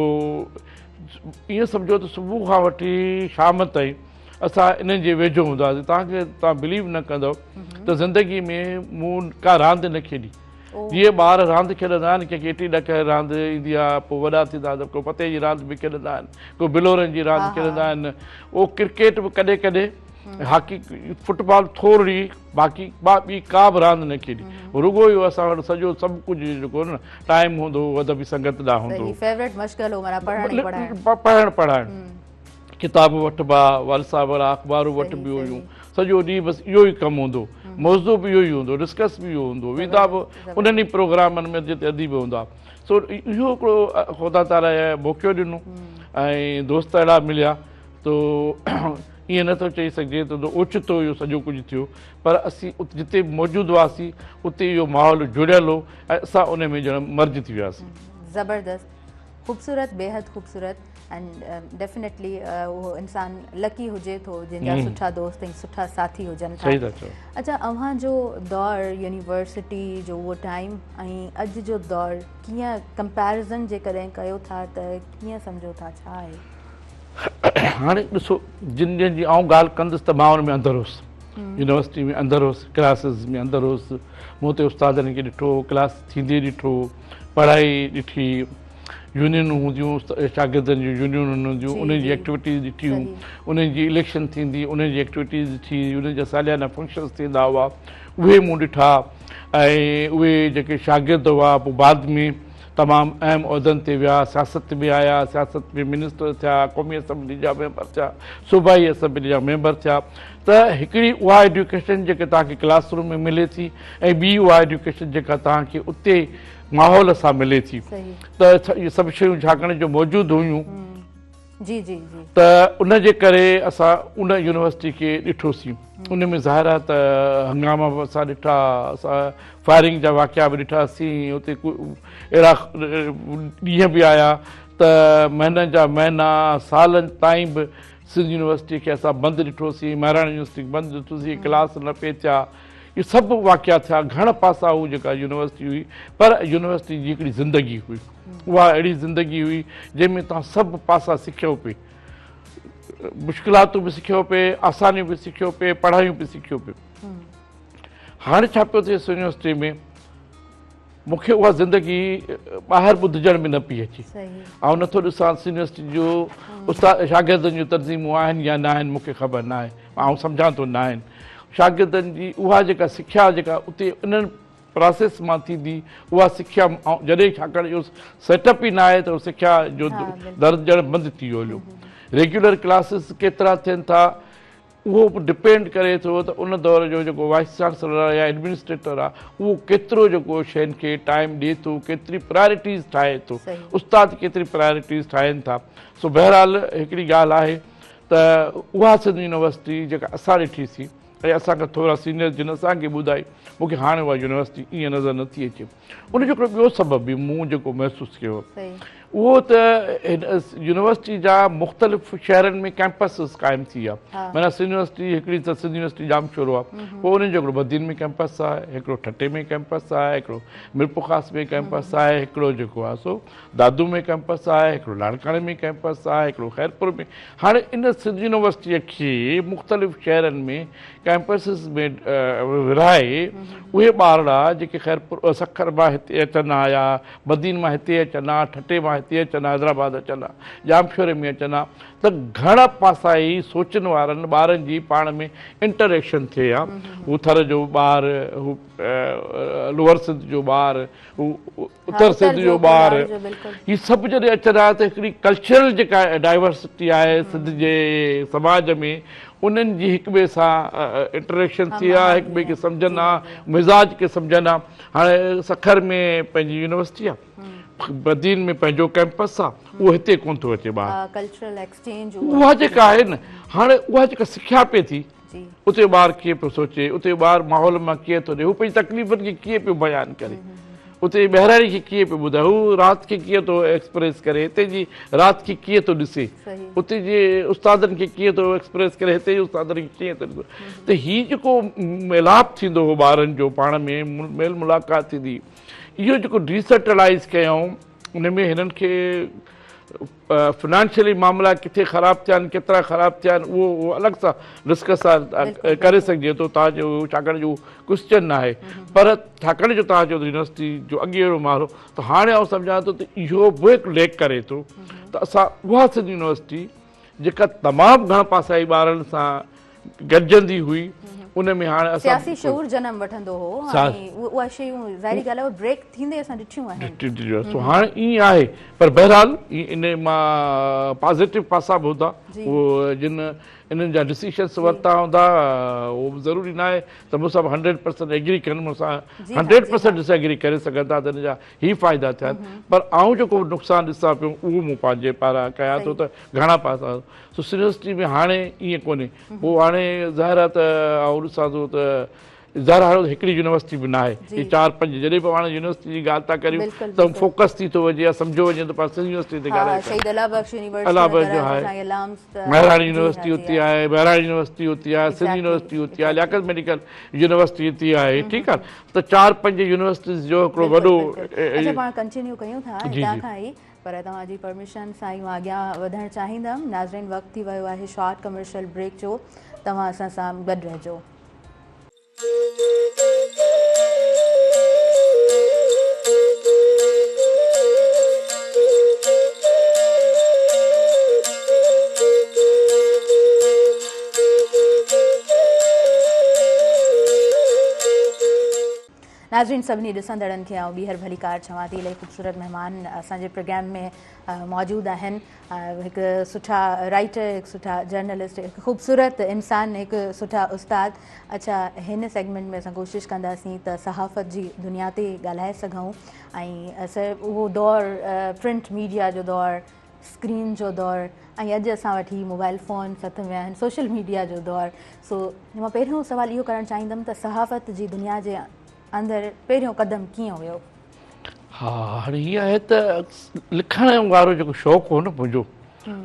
ائين سمجهو ته صبح کان وٺي شام تائين اسان انهن جي ويجهو هوندا هئاسين. توهان کي توهان بليو نه ڪندؤ ته زندگي ۾ مون ڪا راند نه کيڏي. جيئن ٻار راند کيڏندا آهن، ڪنهن کي اٽي ڏڪر راند ايندي آهي، پوء وڏا ٿيندا ته ڪو پتي جي راند به کيڏندا آهن، ڪو بلورن جي راند کيڏندا آهن. اهو ڪرڪيٽ به ڪڏهن ڪڏهن هاڪي فٽبال ٿورڙي باقي ٻي ڪا به راند نه کيڏي. رڳو اهو اسان وٽ سڄو سڀ ڪجهه جيڪو نه ٽائيم هوندو هو ادبي سنگت ڏانهن هوندو هو. فيورٽ مشغلو معنيٰ پڙهڻ ئي پڙهائڻ. پڙهڻ پڙهائڻ. ڪتاب وٺبا، والد صاحب وارا اخبارون وٺبيون هيون. سڄو ڏينهن بس اهو ئي ڪم هوندو. موضوع به اهو ئي هوندو، ڊسڪس به اهو هوندو. ويندا به انهن ئي پروگرامن ۾ جتي اديب هوندا. سو اهو هڪڙو خدا تعاليٰ موقعو ڏنو ۽ دوست اهڙا مليا تو ائين نه ٿو چئي سگهجي ته اوچتو اهو سڄو ڪجهه ٿيو پر اسين جتي به موجود هئاسين اتي اهو ماحول جڙيل هو ۽ اسان ان ۾ ڄڻ مرج ٿي وياسين. زبردست خوبصورت بيحد خوبصورت ۽ ڊيفينيٽلي اهو انسان لڪي هجي ٿو جنهن جا سٺا دوست ۽ سٺا ساٿي هجن ٿا. صحيح ٿا چئو. اڇا اوهان جو دور يونيورسٽي جو اهو ٽائيم ۽ اڄ جو دور ڪيئن ڪمپيرزن جيڪڏهن ڪيو ٿا ته ڪيئن سمجهو ٿا ڇا آهي؟ هاڻي ڏسو جن ڏينهن جي آئون ڳالهه ڪندس ته مان ان ۾ اندر هوس يونيورسٽي ۾ اندر هوس ڪلاسز ۾ اندر هوس مون اتي استادن کي ڏٺو ڪلاس ٿيندي ڏٺو پڙهائي ڏٺي يونينون هونديون شاگردن جون يونينون هونديون انهن جي ايڪٽيوٽيز ڏٺيون انهن جي اليڪشن ٿيندي انهن جي ايڪٽيوٽيز ڏٺي انهن جا ساليانا فنڪشنز ٿيندا هئا اهي مون ڏٺا ۽ اهي جيڪي شاگرد هئا پوء بعد ۾ تمام اهم عهدن تي ويا، سياست ۾ آيا، سياست ۾ منسٽر ٿيا، قومي اسيمبلي جا ميمبر ٿيا، صوبائي اسيمبلي جا ميمبر ٿيا ته هڪڙي اها ايڊيوڪيشن جيڪا توهان کي ڪلاس روم ۾ ملي ٿي ۽ ٻي اها ايڊيوڪيشن جيڪا توهان کي اتي ماحول سان ملي ٿي ته اهي سڀ شيون ڇاڪاڻ جو موجود هيون جي جي جي. ته ان جي ڪري اسان ان يونيورسٽي کي ڏٺوسين ان ۾ ظاهر آهي ته هنگاما به اسان ڏٺا اسان فائرنگ جا واقعا به ڏٺاسين اتي اهڙا ڏينهن به آيا ته مهينن جا مهينا سالن تائين به سنڌ يونيورسٽي کي اسان بند ڏٺوسين مهراڻ يونيورسٽي کي بند ڏٺوسين ڪلاس نه پئي ٿيا اهي سڀ واقعا ٿيا، گهڻ پاسا هو جيڪا يونيورسٽي هئي پر يونيورسٽي جي هڪڙي زندگي هئي، اها اهڙي زندگي هئي جنهن ۾ توهان سڀ پاسا سکيو پئي، مشڪلاتون به سکيو پئي، آسانيون به سکيو پئي، پڙهايون به سکيو پئي. هاڻي ڇا پيو ٿئي يونيورسٽي ۾ مون کي اها زندگي ٻاهر ٻڌجڻ ۾ نه پئي اچي. آئون نٿو ڏسان يونيورسٽي جو استاد شاگردن جون تنظيمون آهن يا نه آهن مون کي خبر نه آهي. آئون سمجهان ٿو نه آهن. شاگردن جي اها جيڪا سکيا جيڪا اتي انهن پراسيس مان ٿيندي اها سکيا جڏهن ڇاڪاڻ اهو سيٽ اپ ئي نه آهي ته سکيا جو در ڄڻ بند ٿي ويو هليو. ريگيولر ڪلاسز ڪيترا ٿين ٿا اهو به ڊپينڊ ڪري ٿو ته ان دور جو جيڪو وائيس چانسلر آهي يا ايڊمنسٽريٽر آهي اهو ڪيترو جيڪو شين کي ٽائيم ڏئي ٿو ڪيتري پرائرٽيز ٺاهي ٿو استاد ڪيتري پرائرٽيز ٺاهين ٿا سو بهرحال هڪڙي ڳالهه آهي ته اها سنڌ يونيورسٽي جيڪا اسان ڏٺي سي ۽ اسان کان ٿورا سينيئر جن اسان کي ٻڌائي مون کي هاڻي اها يونيورسٽي ائين نظر نٿي اچي ان جو هڪڙو ٻيو سبب به مون جيڪو محسوس ڪيو اهو ته هن يونيورسٽي جا مختلف شهرن ۾ ڪيمپسز قائم ٿي ويا معنيٰ سنڌ يونيورسٽي هڪڙي ته سنڌ يونيورسٽي ڄامشورو آهي پوء انهن جو هڪڙو بدين ۾ ڪيمپس آهي هڪڙو ٺٽي ۾ ڪيمپس آهي هڪڙو ميرپورخاص ۾ ڪيمپس آهي هڪڙو جيڪو آهي سو دادو ۾ ڪيمپس آهي هڪڙو لاڙڪاڻي ۾ ڪيمپس آهي هڪڙو خيرپور ۾ هاڻي ان سنڌ يونيورسٽيء کي مختلف شهرن ۾ ڪيمپسز ۾ ورهائي اهي ٻارڙا جيڪي خيرپور سکر مان هتي اچن ها يا بدين مان هتي اچن ها ٺٽي مان هتي اچن ها حيدرآباد اچن ها ڄامشوري ۾ اچن ها ته گهڻ پاسائي سوچن وارن ٻارن جي پاڻ ۾ انٽريڪشن ٿئي ها هو ٿر جو ٻار هو لوئر سنڌ جو ٻار هو اتر سنڌ جو ٻار هي سڀ جڏهن اچن ها ته هڪڙي ڪلچرل جيڪا ڊائيورسٽي آهي سنڌ جي سماج ۾ انهن جي هڪ ٻئي سان انٽريڪشن ٿئي ها هڪ ٻئي کي سمجهن ها مزاج کي سمجهن ها هاڻي سکر ۾ پنهنجي يونيورسٽي آهي بدين ۾ پنهنجو ڪيمپس آهي اهو هتي ڪونه ٿو اچي ٻار اها جيڪا آهي نه هاڻي اها جيڪا سکيا پئي ٿي اتي ٻار ڪيئن پيو سوچي، اتي ٻار ماحول مان ڪيئن ٿو ڏي، هو پنهنجي تڪليفن کي ڪيئن پيو بيان ڪري، اتي ٻهراڙي کي ڪيئن پيو ٻڌائي، هو رات کي ڪيئن ٿو ايڪسپريس ڪري، هتي جي رات کي ڪيئن ٿو ڏسي، اتي جي استادن کي ڪيئن ٿو ايڪسپريس ڪري، هتي جي استادن کي ڪيئن ٿو ڏسي. ته هي جيڪو ميلاپ ٿيندو هو ٻارن جو پاڻ ۾ ميل ملاقات ٿيندي، اهو جيڪو ڊيسينٽرلائيز ڪيائون ان ۾ هنن کي فنانشلي معاملا ڪٿي خراب ٿيا آهن ڪيترا خراب ٿيا آهن اهو اهو الڳ سان ڊسڪس ڪري سگهجي ٿو توهان جو ڇاڪاڻ جو ڪوسچن نه آهي پر ڇاڪاڻ جو توهان چيو ته يونيورسٽي جو اڳي اهڙو ماحول هو ته هاڻي آئون سمجهان ٿو ته اهو به هڪ ليڪ ڪري ٿو ته اسان اها سنڌ يونيورسٽي جيڪا تمام گهڻ پاسائي ٻارن سان گڏجندي هئي ان ۾ هاڻ اسان سياسي شعور جنم وٺندو هو ۽ اها شيون ظاهري ڳالهه آهي بريڪ ٿيندي اسان ڏٺيون آهن. سو هاڻ ائين آهي پر بهرحال ان مان پازيٽو پاسا به هوندا اهو جن انهن جا ڊسيشنس ورتا هوندا اهو به ضروري ناهي ته مون سان 100% ايگري ڪن، مون سان 100% ڊس ايگري ڪري سگهن ٿا ته ان جا هي فائدا ٿيا آهن پر آئون جيڪو نقصان ڏسان پيو اهو مون پنهنجي پاران ڪيان ٿو ته گهڻا پاسا سو يونيورسٽي ۾ هاڻي ائين ڪونهي. پوء هاڻي ظاهر آهي ته آئون ڏسان ٿو ته ظاهر آهي هڪڙي يونيورسٽي به ناهي هي چار پنج جڏهن به پاڻ يونيورسٽي جي ڳالهه ٿا ڪريون ته فوڪس ٿي ٿو وڃي يا سمجهيو وڃي ته پاڻ سنڌ يونيورسٽي تي ڳالهايون ٿا. شهيد الله بخش يونيورسٽي مهراڻ يونيورسٽي اتي آهي، مهراڻ يونيورسٽي اتي آهي، سنڌ يونيورسٽي اتي آهي، لياقت ميڊيڪل يونيورسٽي اتي آهي، ٺيڪ آهي ته چار پنج يونيورسٽيز جو هڪڙو وڏو. اڇا پاڻ ڪنٽينيو ڪيون ٿا هتان کان ئي پر توهان جي پرميشن سان ئي مان اڳيان وڌڻ چاهيندم. ناظرين وقت ٿي ويو آهي شارٽ ڪمرشل بريڪ جو، توهان اسان سان گڏ رهجو. ناظرين سڀني ڏسندڙن کي آئون ٻيهر ڀليڪار چوان ٿي. الاهي خوبصورت مهمان اسان جي پروگرام ۾ موجود آهن. هڪ سٺا رائٽر، هڪ سٺا جرنلسٽ، هڪ خوبصورت انسان، هڪ سٺا استاد. اڇا هن سيگمينٽ ۾ اسان ڪوشش ڪنداسين ته صحافت جي دنيا تي ڳالهائي سگهون ۽ سر اهو دور پرنٽ ميڊيا جو دور، اسڪرين جو دور ۽ اڄ اسان وٽ هي موبائل فونس هٿ ۾ آهن، سوشل ميڊيا جو دور. سو مان پهريون سوال اهو ڪرڻ چاهيندم ته صحافت جي دنيا جي اندر پهريون قدم ڪيئن هيو؟ ها هاڻي هيئن آهي ته لکڻ وارو جيڪو شوق هو نه منهنجو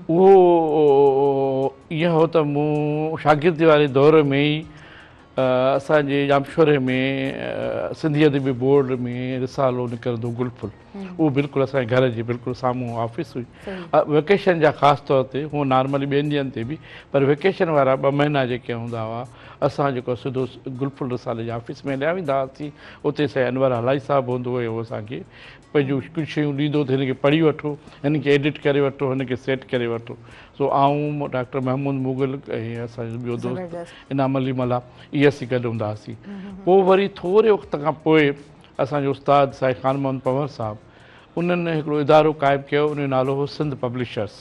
اهو ائين هو ته مون شاگردي واري دور ۾ ئي اسان جي ڄامشوري ۾ سنڌي ادبي بورڊ ۾ رسالو نڪرندو گل ڦل اهو بلڪل اسان جي گهر جي بلڪل سامهون آفيس هئي ويڪيشن جا خاص طور تي هونء نارملي ٻين ڏينهن تي به پر ويڪيشن وارا ٻه مهينا جيڪي هوندا هئا اسان جيڪو سڌو گل ڦل رسالي جي آفيس ۾ هليا ويندا هئاسين اتي سائين انور هالائي صاحب هوندو هو اهو اسان کي پنهنجون ڪجهه شيون ڏيندو ته هن کي پڙهي وٺو هن کي ايڊٽ ڪري وٺو هن کي سيٽ ڪري وٺو سو آئون ڊاڪٽر محمود مغل ۽ اسان جو ٻيو دوست انعام علي ملاح اهي اسين گڏ هوندا هئاسين پوء وري ٿوري وقت کان پوء اسان جو استاد سائين خان محمد پنهور صاحب انهن هڪڙو ادارو قائم ڪيو ان جو نالو هو سنڌ پبلشرس.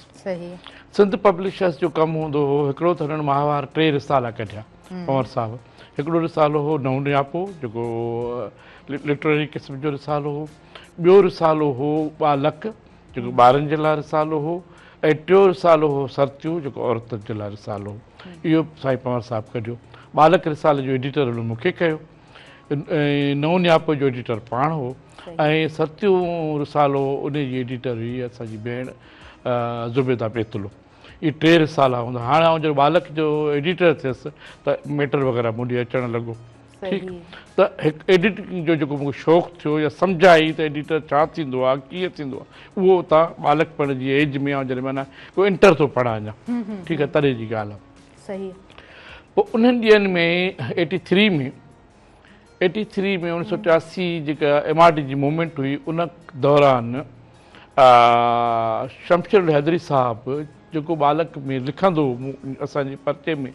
سنڌ پبلشرس جو ڪم هوندو هو هڪڙو ته هنن ماهوار ٽي رسالا ڪڍيا پنهور صاحب هڪڙو رسالو هو نئون نياپو جيڪو لٽرري قسم جو رسالو هو ٻيو رسالو هو ٻالڪ جيڪو ٻارن جي لاء رسالو هو ۽ ٽيون رسالو هو سرتيون جيڪو عورتن جي لاء رسالو هو اهو سائين پنهور صاحب ڪڍيو ٻالڪ رسالي جو ايڊيٽر هن مون کي ڪيو ۽ نئون نياپو جو ايڊيٽر پاڻ هو ۽ سرتيون رسالو ان جي ايڊيٽر هئي اسان جي ڀيڻ زبيده بيتلو. اهي ٽي رسالا هوندا. هاڻي آئون جڏهن ٻالڪ جو ايڊيٽر ٿيس ته ميٽر وغيره مون ڏي اچڻ لڳو. ٺيڪ ته هڪ ايڊيٽنگ جو جيڪو مون کي شوق ٿيو يا سمجهه آئي ته ايڊيٽر ڇا ٿيندو آهي ڪيئن ٿيندو آهي اهو اتان ٻالڪپڻ جي ايج ۾ آئون جڏهن معنيٰ ڪو انٽر ٿو پڙهان اڃا ٺيڪ آهي تڏهن جي ڳالهه آهي. صحيح. پوء انهن ڏينهن ۾ ايٽي ٿري ۾ ايٽي ٿري ۾ 1983 جيڪا ايم آر ڊي جي موومينٽ هئي ان دوران شمشير الحيدري صاحب جيڪو ٻالڪ ۾ لکندو هو اسان جي پرچي ۾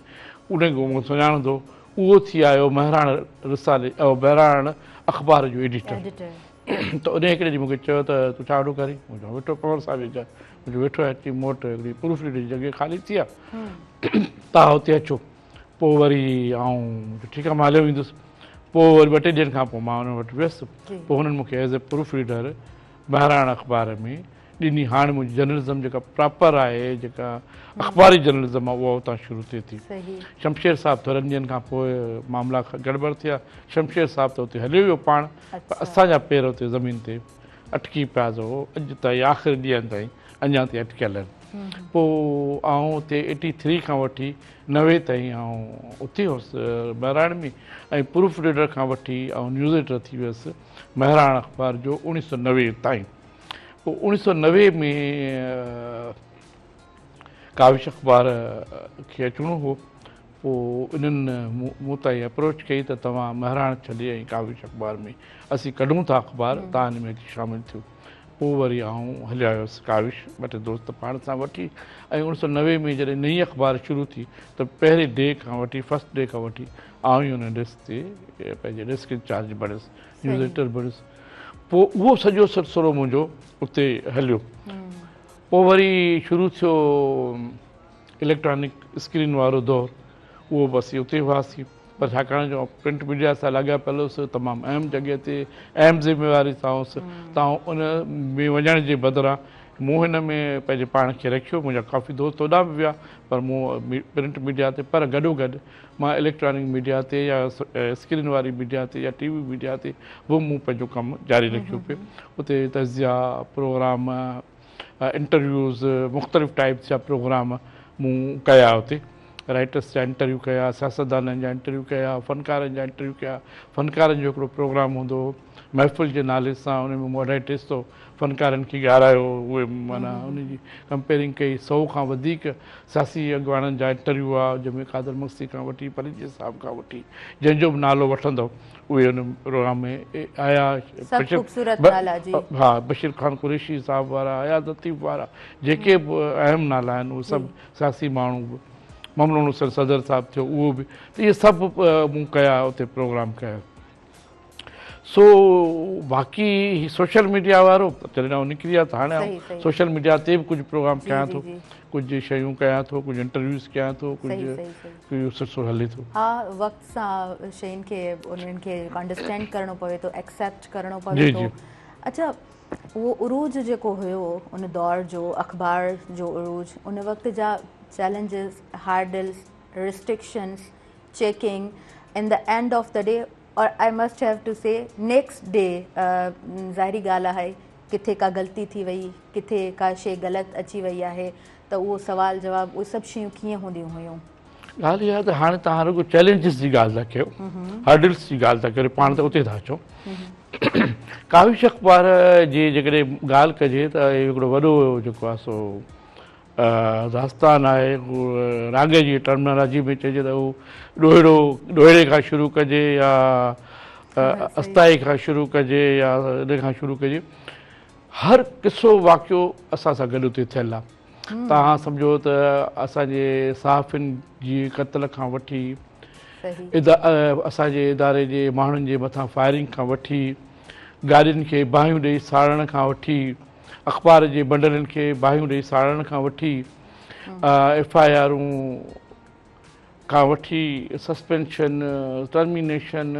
ان کي مون سڃاڻندو اهو ٿي آيو مهراڻ رسالي مهراڻ اخبار جو ايڊيٽر ته ان هڪڙي ڏينهن مون کي چيو ته تون ڇا ويٺو ڪرين؟ مون چيو ويٺو پنهور صاحب جي جاء مون چيو ويٺو آهيان چي مون وٽ هڪڙي پروف ريڊر جي جڳهه خالي ٿي آهي توهان اتي اچو پوء وري آئون چيو ٺيڪ آهي مان هليو ويندس پوء وري ٻه ٽي ڏينهن کان پوء مان انهن وٽ ويس پوء هنن مون کي as a proof reader Mehran اخبار ۾ ڏني هاڻ منهنجي جرنلزم جيڪا پراپر آهي جيڪا اخباري جرنلزم آهي اها اتان شروع ٿئي ٿي شمشير صاحب ٿورن ڏينهن کان پوء معاملا گڙٻڙ ٿيا شمشير صاحب ته اتي هليو ويو پاڻ پر اسان جا پير اتي زمين تي اٽڪي پيا سو اڄ تائين آخر ڏينهن تائين اڃا تائين اٽڪيل آهن پوء آئون اتي ايٽي ٿري کان وٺي 90 تائين آئون اتي هوس مهراڻ ۾ ۽ پروف ريڊر کان وٺي آئون نيوز ايڊيٽر ٿي ويس مهراڻ اخبار جو 1990 تائين پوء 1990 ۾ ڪاوش اخبار کي اچڻو هو پوء انهن مون تائين اپروچ ڪئي ته توهان مهراڻ ڇڏي ۽ ڪاوش اخبار ۾ اسين ڪڍون ٿا اخبار توهان ان ۾ اچي شامل ٿيو. پوء وري آئون هليو آيس ڪاوش ٻه ٽي دوست پاڻ سان وٺي ۽ 1990 ۾ جڏهن نئين اخبار شروع ٿي ته پهرين ڊي کان وٺي فرسٽ ڊي کان وٺي آئون ئي ان ڊيسڪ تي پنهنجي ڊيسڪ انچارج بڻيس نيوز ايڊيٽر بڻيس پوء اهو سڄو سلسلو منهنجو اتي هليو پوء وري شروع ٿيو اليڪٽرانڪ اسڪرين وارو دور اهو به اسين اتي هئاسين پر ڇاڪاڻ جو پرنٽ ميڊيا سان لاڳاپيل هوس تمام اهم جڳهه تي اهم ذميواري سان هوس ته آئون ان ۾ وڃڻ جي بدران مون هن ۾ پنهنجي پاڻ کي رکيو منهنجا ڪافي دوست هوڏانهن به ويا پر مون پرنٽ ميڊيا تي پر گڏو گڏ مان اليڪٽرانڪ ميڊيا تي يا اسڪرين واري ميڊيا تي يا ٽي وي ميڊيا تي به مون پنهنجو ڪم جاري رکيو پئي اتي تجزيا پروگرام انٽرويوز مختلف ٽائپس جا پروگرام مون ڪيا اتي رائٽرس جا انٽرويو ڪيا سياستدانن جا انٽرويو ڪيا فنڪارن جا انٽرويو ڪيا فنڪارن جو هڪڙو پروگرام هوندو هو محفل جي نالي سان ان ۾ مون اڍائي ٽي سو فنڪارن کي ڳارايو اهي معنيٰ ان جي ڪمپيئرنگ ڪئي سو کان وڌيڪ سياسي اڳواڻن جا انٽرويو هئا جنهن ۾ قادر مگسي کان وٺي پليجي صاحب کان وٺي جنهن جو به نالو وٺندو اهي ان پروگرام ۾ آيا سڀ خوبصورت نالا جي ها بشير خان قريشي صاحب وارا اياز لطيف وارا جيڪي به اهم نالا آهن اهي سڀ سياسي ماڻهو به ممنون حسين صدر صاحب ٿيو اهو به ته اهي سڀ مون ڪيا اتي پروگرام ڪيا سو باقي هي سوشل ميڊيا وارو جڏهن آئون نڪري آيس هاڻي آئون سوشل ميڊيا تي به ڪجهه پروگرام ڪيان ٿو ڪجهه شيون ڪيان ٿو ڪجهه انٽرويوز ڪيان ٿو ڪجهه اهو سلسلو هلي ٿو. ها وقت سان شين کي انهن کي انڊرسٽينڊ ڪرڻو پوي ٿو ايڪسيپٽ ڪرڻو پوي ٿو اڇا اهو عروج جيڪو هيو ان دور جو اخبار جو عروج ان وقت جا challenges hurdles restrictions checking in the end of the day اور I must have to say next day ظاهري ڳالهه آهي ڪٿي ڪا غلطي ٿي وئي ڪٿي ڪا شي غلط اچي وئي آهي ته اهو سوال جواب اهي سڀ شيون ڪيئن هونديون هيون؟ ڳالهه اها ته هاڻي توهان رڳو چئلينجز جي ڳالهه ٿا ڪيو هرڊلس جي ڳالهه ٿا ڪريو پاڻ ته اتي ٿا اچون ڪاوش اخبار جي جيڪڏهن ڳالهه ڪجي ته اهو هڪڙو وڏو جيڪو آهي سو داستان آهي راڳ جي ٽرمنالاجي ۾ چئجي ته اهو ڏوهيڙو ڏوهيڙي کان شروع ڪجي يا استائي کان شروع ڪجي يا ان کان شروع ڪجي هر قصو واقعو اسان سان گڏ اتي ٿيل آهي. توهان سمجهو ته اسان جي صحافين جي قتل کان وٺي اسان جي اداري جي ماڻهن جي مٿان فائرنگ کان وٺي گاڏين کي باهيون ڏئي ساڙڻ کان وٺي اخبار جي بنڊلن کي باهيون ڏئي ساڙڻ کان وٺي ايف I آرون کان وٺي سسپينشن، ٽرمينيشن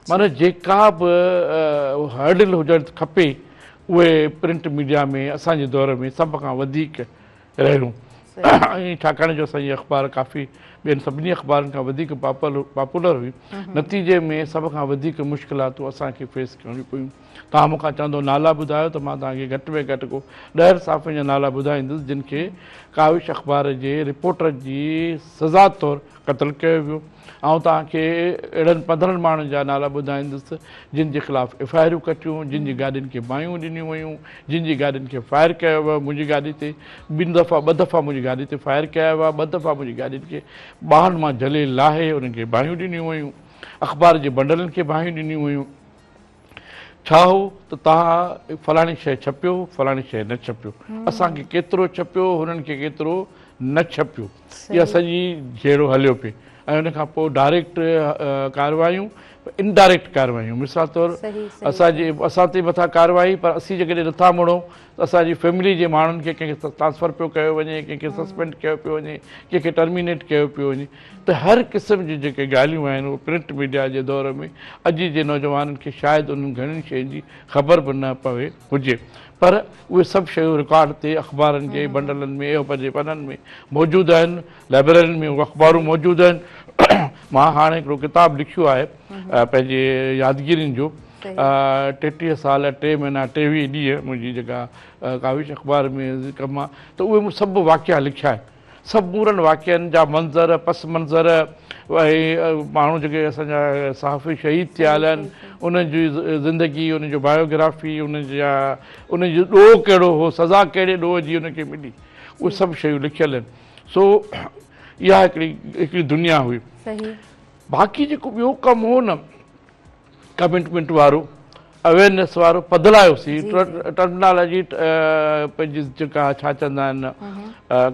معنيٰ جيڪا به هرڊل هجڻ کپي اهي پرنٽ ميڊيا ۾ اسان جي دور ۾ سڀ کان وڌيڪ رهيون ۽ ڇاڪاڻ جو اسان جي اخبار ڪافي ٻين سڀني اخبارن کان وڌيڪ پاپولر هئي نتيجي ۾ سڀ کان وڌيڪ مشڪلاتون اسان کي فيس ڪرڻيون پيون. توهان مون کان چوندو نالا ٻڌايو ته مان توهان کي گهٽ ۾ گهٽ ڪو ڏهن صحافين جا نالا ٻڌائيندس جن کي ڪاوش اخبار جي رپورٽر جي سزا طور قتل ڪيو ويو. آئون توهان کي اهڙن 15 ماڻهن جا نالا ٻڌائيندس جن جي خلاف ايف I آرون ڪٽيون، جن جي گاڏين کي باهيون ڏنيون ويون، جن جي گاڏين کي فائر ڪيو ويو، منهنجي گاڏي تي ٻن دفعا ٻه دفعا منهنجي گاڏي تي فائر ڪيا ويا، ٻه دفعا منهنجي گاڏين کي ٻانهن مان جهلي لاهي انهن کي باهيون ڏنيون ويون، اخبار جي بنڊلن کي باهيون ڏنيون ويون. ڇا هو ته توهان فلاڻي شيء ڇپيو، فلاڻي شيء نه ڇپيو، اسان کي ڪيترو ڇپيو، هنن کي ڪيترو نه ڇپيو. اها سڄي جهيڙو هليو پئي ۽ ان کان پوء ڊائريڪٽ ڪاروايون، انڊائريڪٽ ڪاروايون، مثال طور اسان جي اسان تي مٿان ڪارروائي پر اسين جيڪڏهن نٿا مڙون ته اسان جي فيملي جي ماڻهن کي ڪنهن کي ٽرانسفر پيو ڪيو وڃي، ڪنهن کي سسپينڊ ڪيو پيو وڃي، ڪنهن کي ٽرمينيٽ ڪيو پيو وڃي. ته هر قسم جون جيڪي ڳالهيون آهن اهي پرنٽ ميڊيا جي دور ۾ اڄ جي نوجوانن کي شايد انهن گهڻين شين جي خبر به نه پوي هجي پر اهي سڀ شيون رڪارڊ تي اخبارن جي بنڊلن ۾ ۽ پنهنجي پنن ۾ موجود آهن لائبريرين ۾ اهي اخبارون موجود آهن مان هاڻي هڪڙو ڪتاب لکيو آهي پنهنجي يادگيرين جو 33 سال 3 مهينا 23 ڏينهن منهنجي جيڪا ڪاوش اخبار ۾ ڪم آهي ته اهي مون سڀ واقعا لکيا آهن سمورن واقعن جا منظر، پس منظر ۽ ماڻهو جيڪي اسان جا صحافي شهيد ٿيا آهن انهن جي زندگي، انهن جو بايوگرافي، انهن جا انهن جو ڏوهه ڪهڙو هو، سزا ڪهڙي ڏوهه جي انهن کي ملي، اهي سڀ شيون لکيل آهن. سو اها هڪڙي هڪڙي دنيا هئي. باقي جيڪو ٻيو ڪم هو نه ڪمٽمينٽ وارو اويرنيس وارو بدلايوسين ٽرمنالاجي پنهنجي جيڪا ڇا چوندا آهن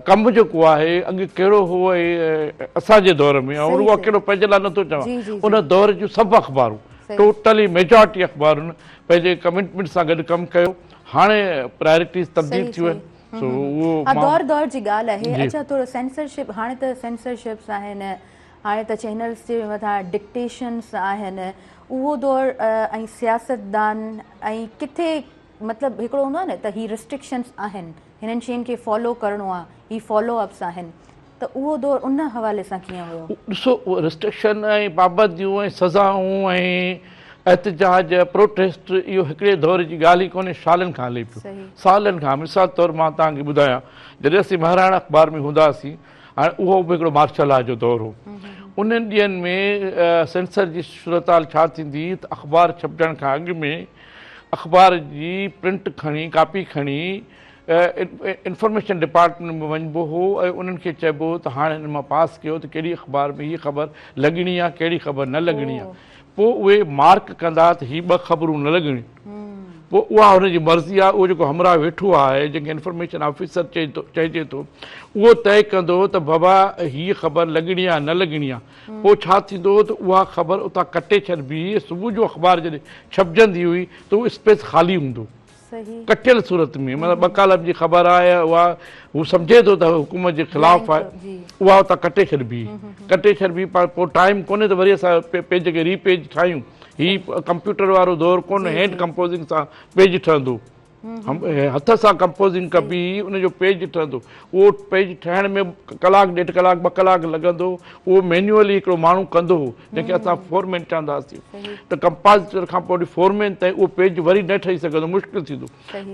ڪم جيڪو آهي اڳ ڪهڙو هو ۽ اسان جي دور ۾ آئون رڳو اڪيلو پنهنجي لاء نٿو چوان ان دور جون سڀ اخبارون ٽوٽلي ميجارٽي اخبارن پنهنجي ڪمٽمينٽ سان گڏ ڪم ڪيو هاڻي پرائرٽيز تبديل ٿيون آهن سو اهو ها دور دور جي ڳالهه آهي اڇا ٿورو سينسرشپ هاڻي ته سينسرشپس آهن هاڻي ته چينلز جي مٿان ڊڪٽيشنس آهن اهو دور ۽ سياستدان ۽ ڪٿي مطلب هڪڙو هوندو آهي نه ته هي ريسٽرڪشنس آهن هنن شين کي فالو ڪرڻو آهي هي فالو اپس آهن ته اهو دور ان حوالي سان ڪيئن هيو؟ ڏسو ريسٽرڪشن ۽ پابنديون ۽ سزائون ۽ احتجاج پروٽيسٽ اهو هڪڙي دور جي ڳالهه ئي ڪونهي سالن کان هلي پيو سالن کان مثال طور مان توهان کي ٻڌايان جڏهن اسين مهراڻ اخبار ۾ هوندا هئاسين هاڻي اهو به هڪڙو مارشل لا جو دور هو. انهن ڏينهن ۾ سينسر جي صورتحال ڇا ٿيندي هئي ته اخبار ڇپجڻ کان اڳ ۾ اخبار جي پرنٽ کڻي، ڪاپي کڻي انفارميشن ڊپارٽمينٽ ۾ وڃبو هو ۽ انهن کي چئبو هو ته هاڻي هن مان پاس ڪيو ته ڪهڙي اخبار ۾ هيء خبر لڳڻي آهي ڪهڙي خبر نه لڳڻي آهي. پوء اهي مارڪ ڪندا ته هي ٻه خبرون نه لڳڻيون. پوء اها هن جي مرضي آهي، اهو جيڪو همراهه ويٺو آهي، جنهن کي انفارميشن آفيسر چئجي ٿو، اهو طئي ڪندو ته بابا هيء خبر لڳڻي آهي نه لڳڻي آهي. پوء ڇا ٿيندو هو ته اها خبر اتان ڪٽي ڇڏبي هئي ۽ صبح جو اخبار جڏهن ڇپجندي هئي ته اهو اسپيس خالي هوندو هو. ڪٽيل صورت ۾ مطلب ٻه ڪالم جي خبر آهي اها هو سمجهي ٿو ته حڪومت جي خلاف آهي اها اتان ڪٽي ڇڏبي ڪٽي ڇڏبي پر پوء ٽائيم ڪونهي ته وري اسان پيج کي ري پيج ٺاهيون هي ڪمپيوٽر وارو دور ڪونهي هينڊ ڪمپوزنگ سان پيج ٺهندو هٿ سان ڪمپوزنگ ڪبي ان جو پيج ٺهندو اهو پيج ٺاهڻ ۾ ڪلاڪ ڏيڍ ڪلاڪ ٻه ڪلاڪ لڳندو اهو مينيولي هڪڙو ماڻهو ڪندو هو جنهن کي اسان فورمين چوندا هئاسين ته ڪمپازيٽر کان پوء وري فورمين تائين اهو پيج وري نه ٺهي سگهندو مشڪل ٿيندو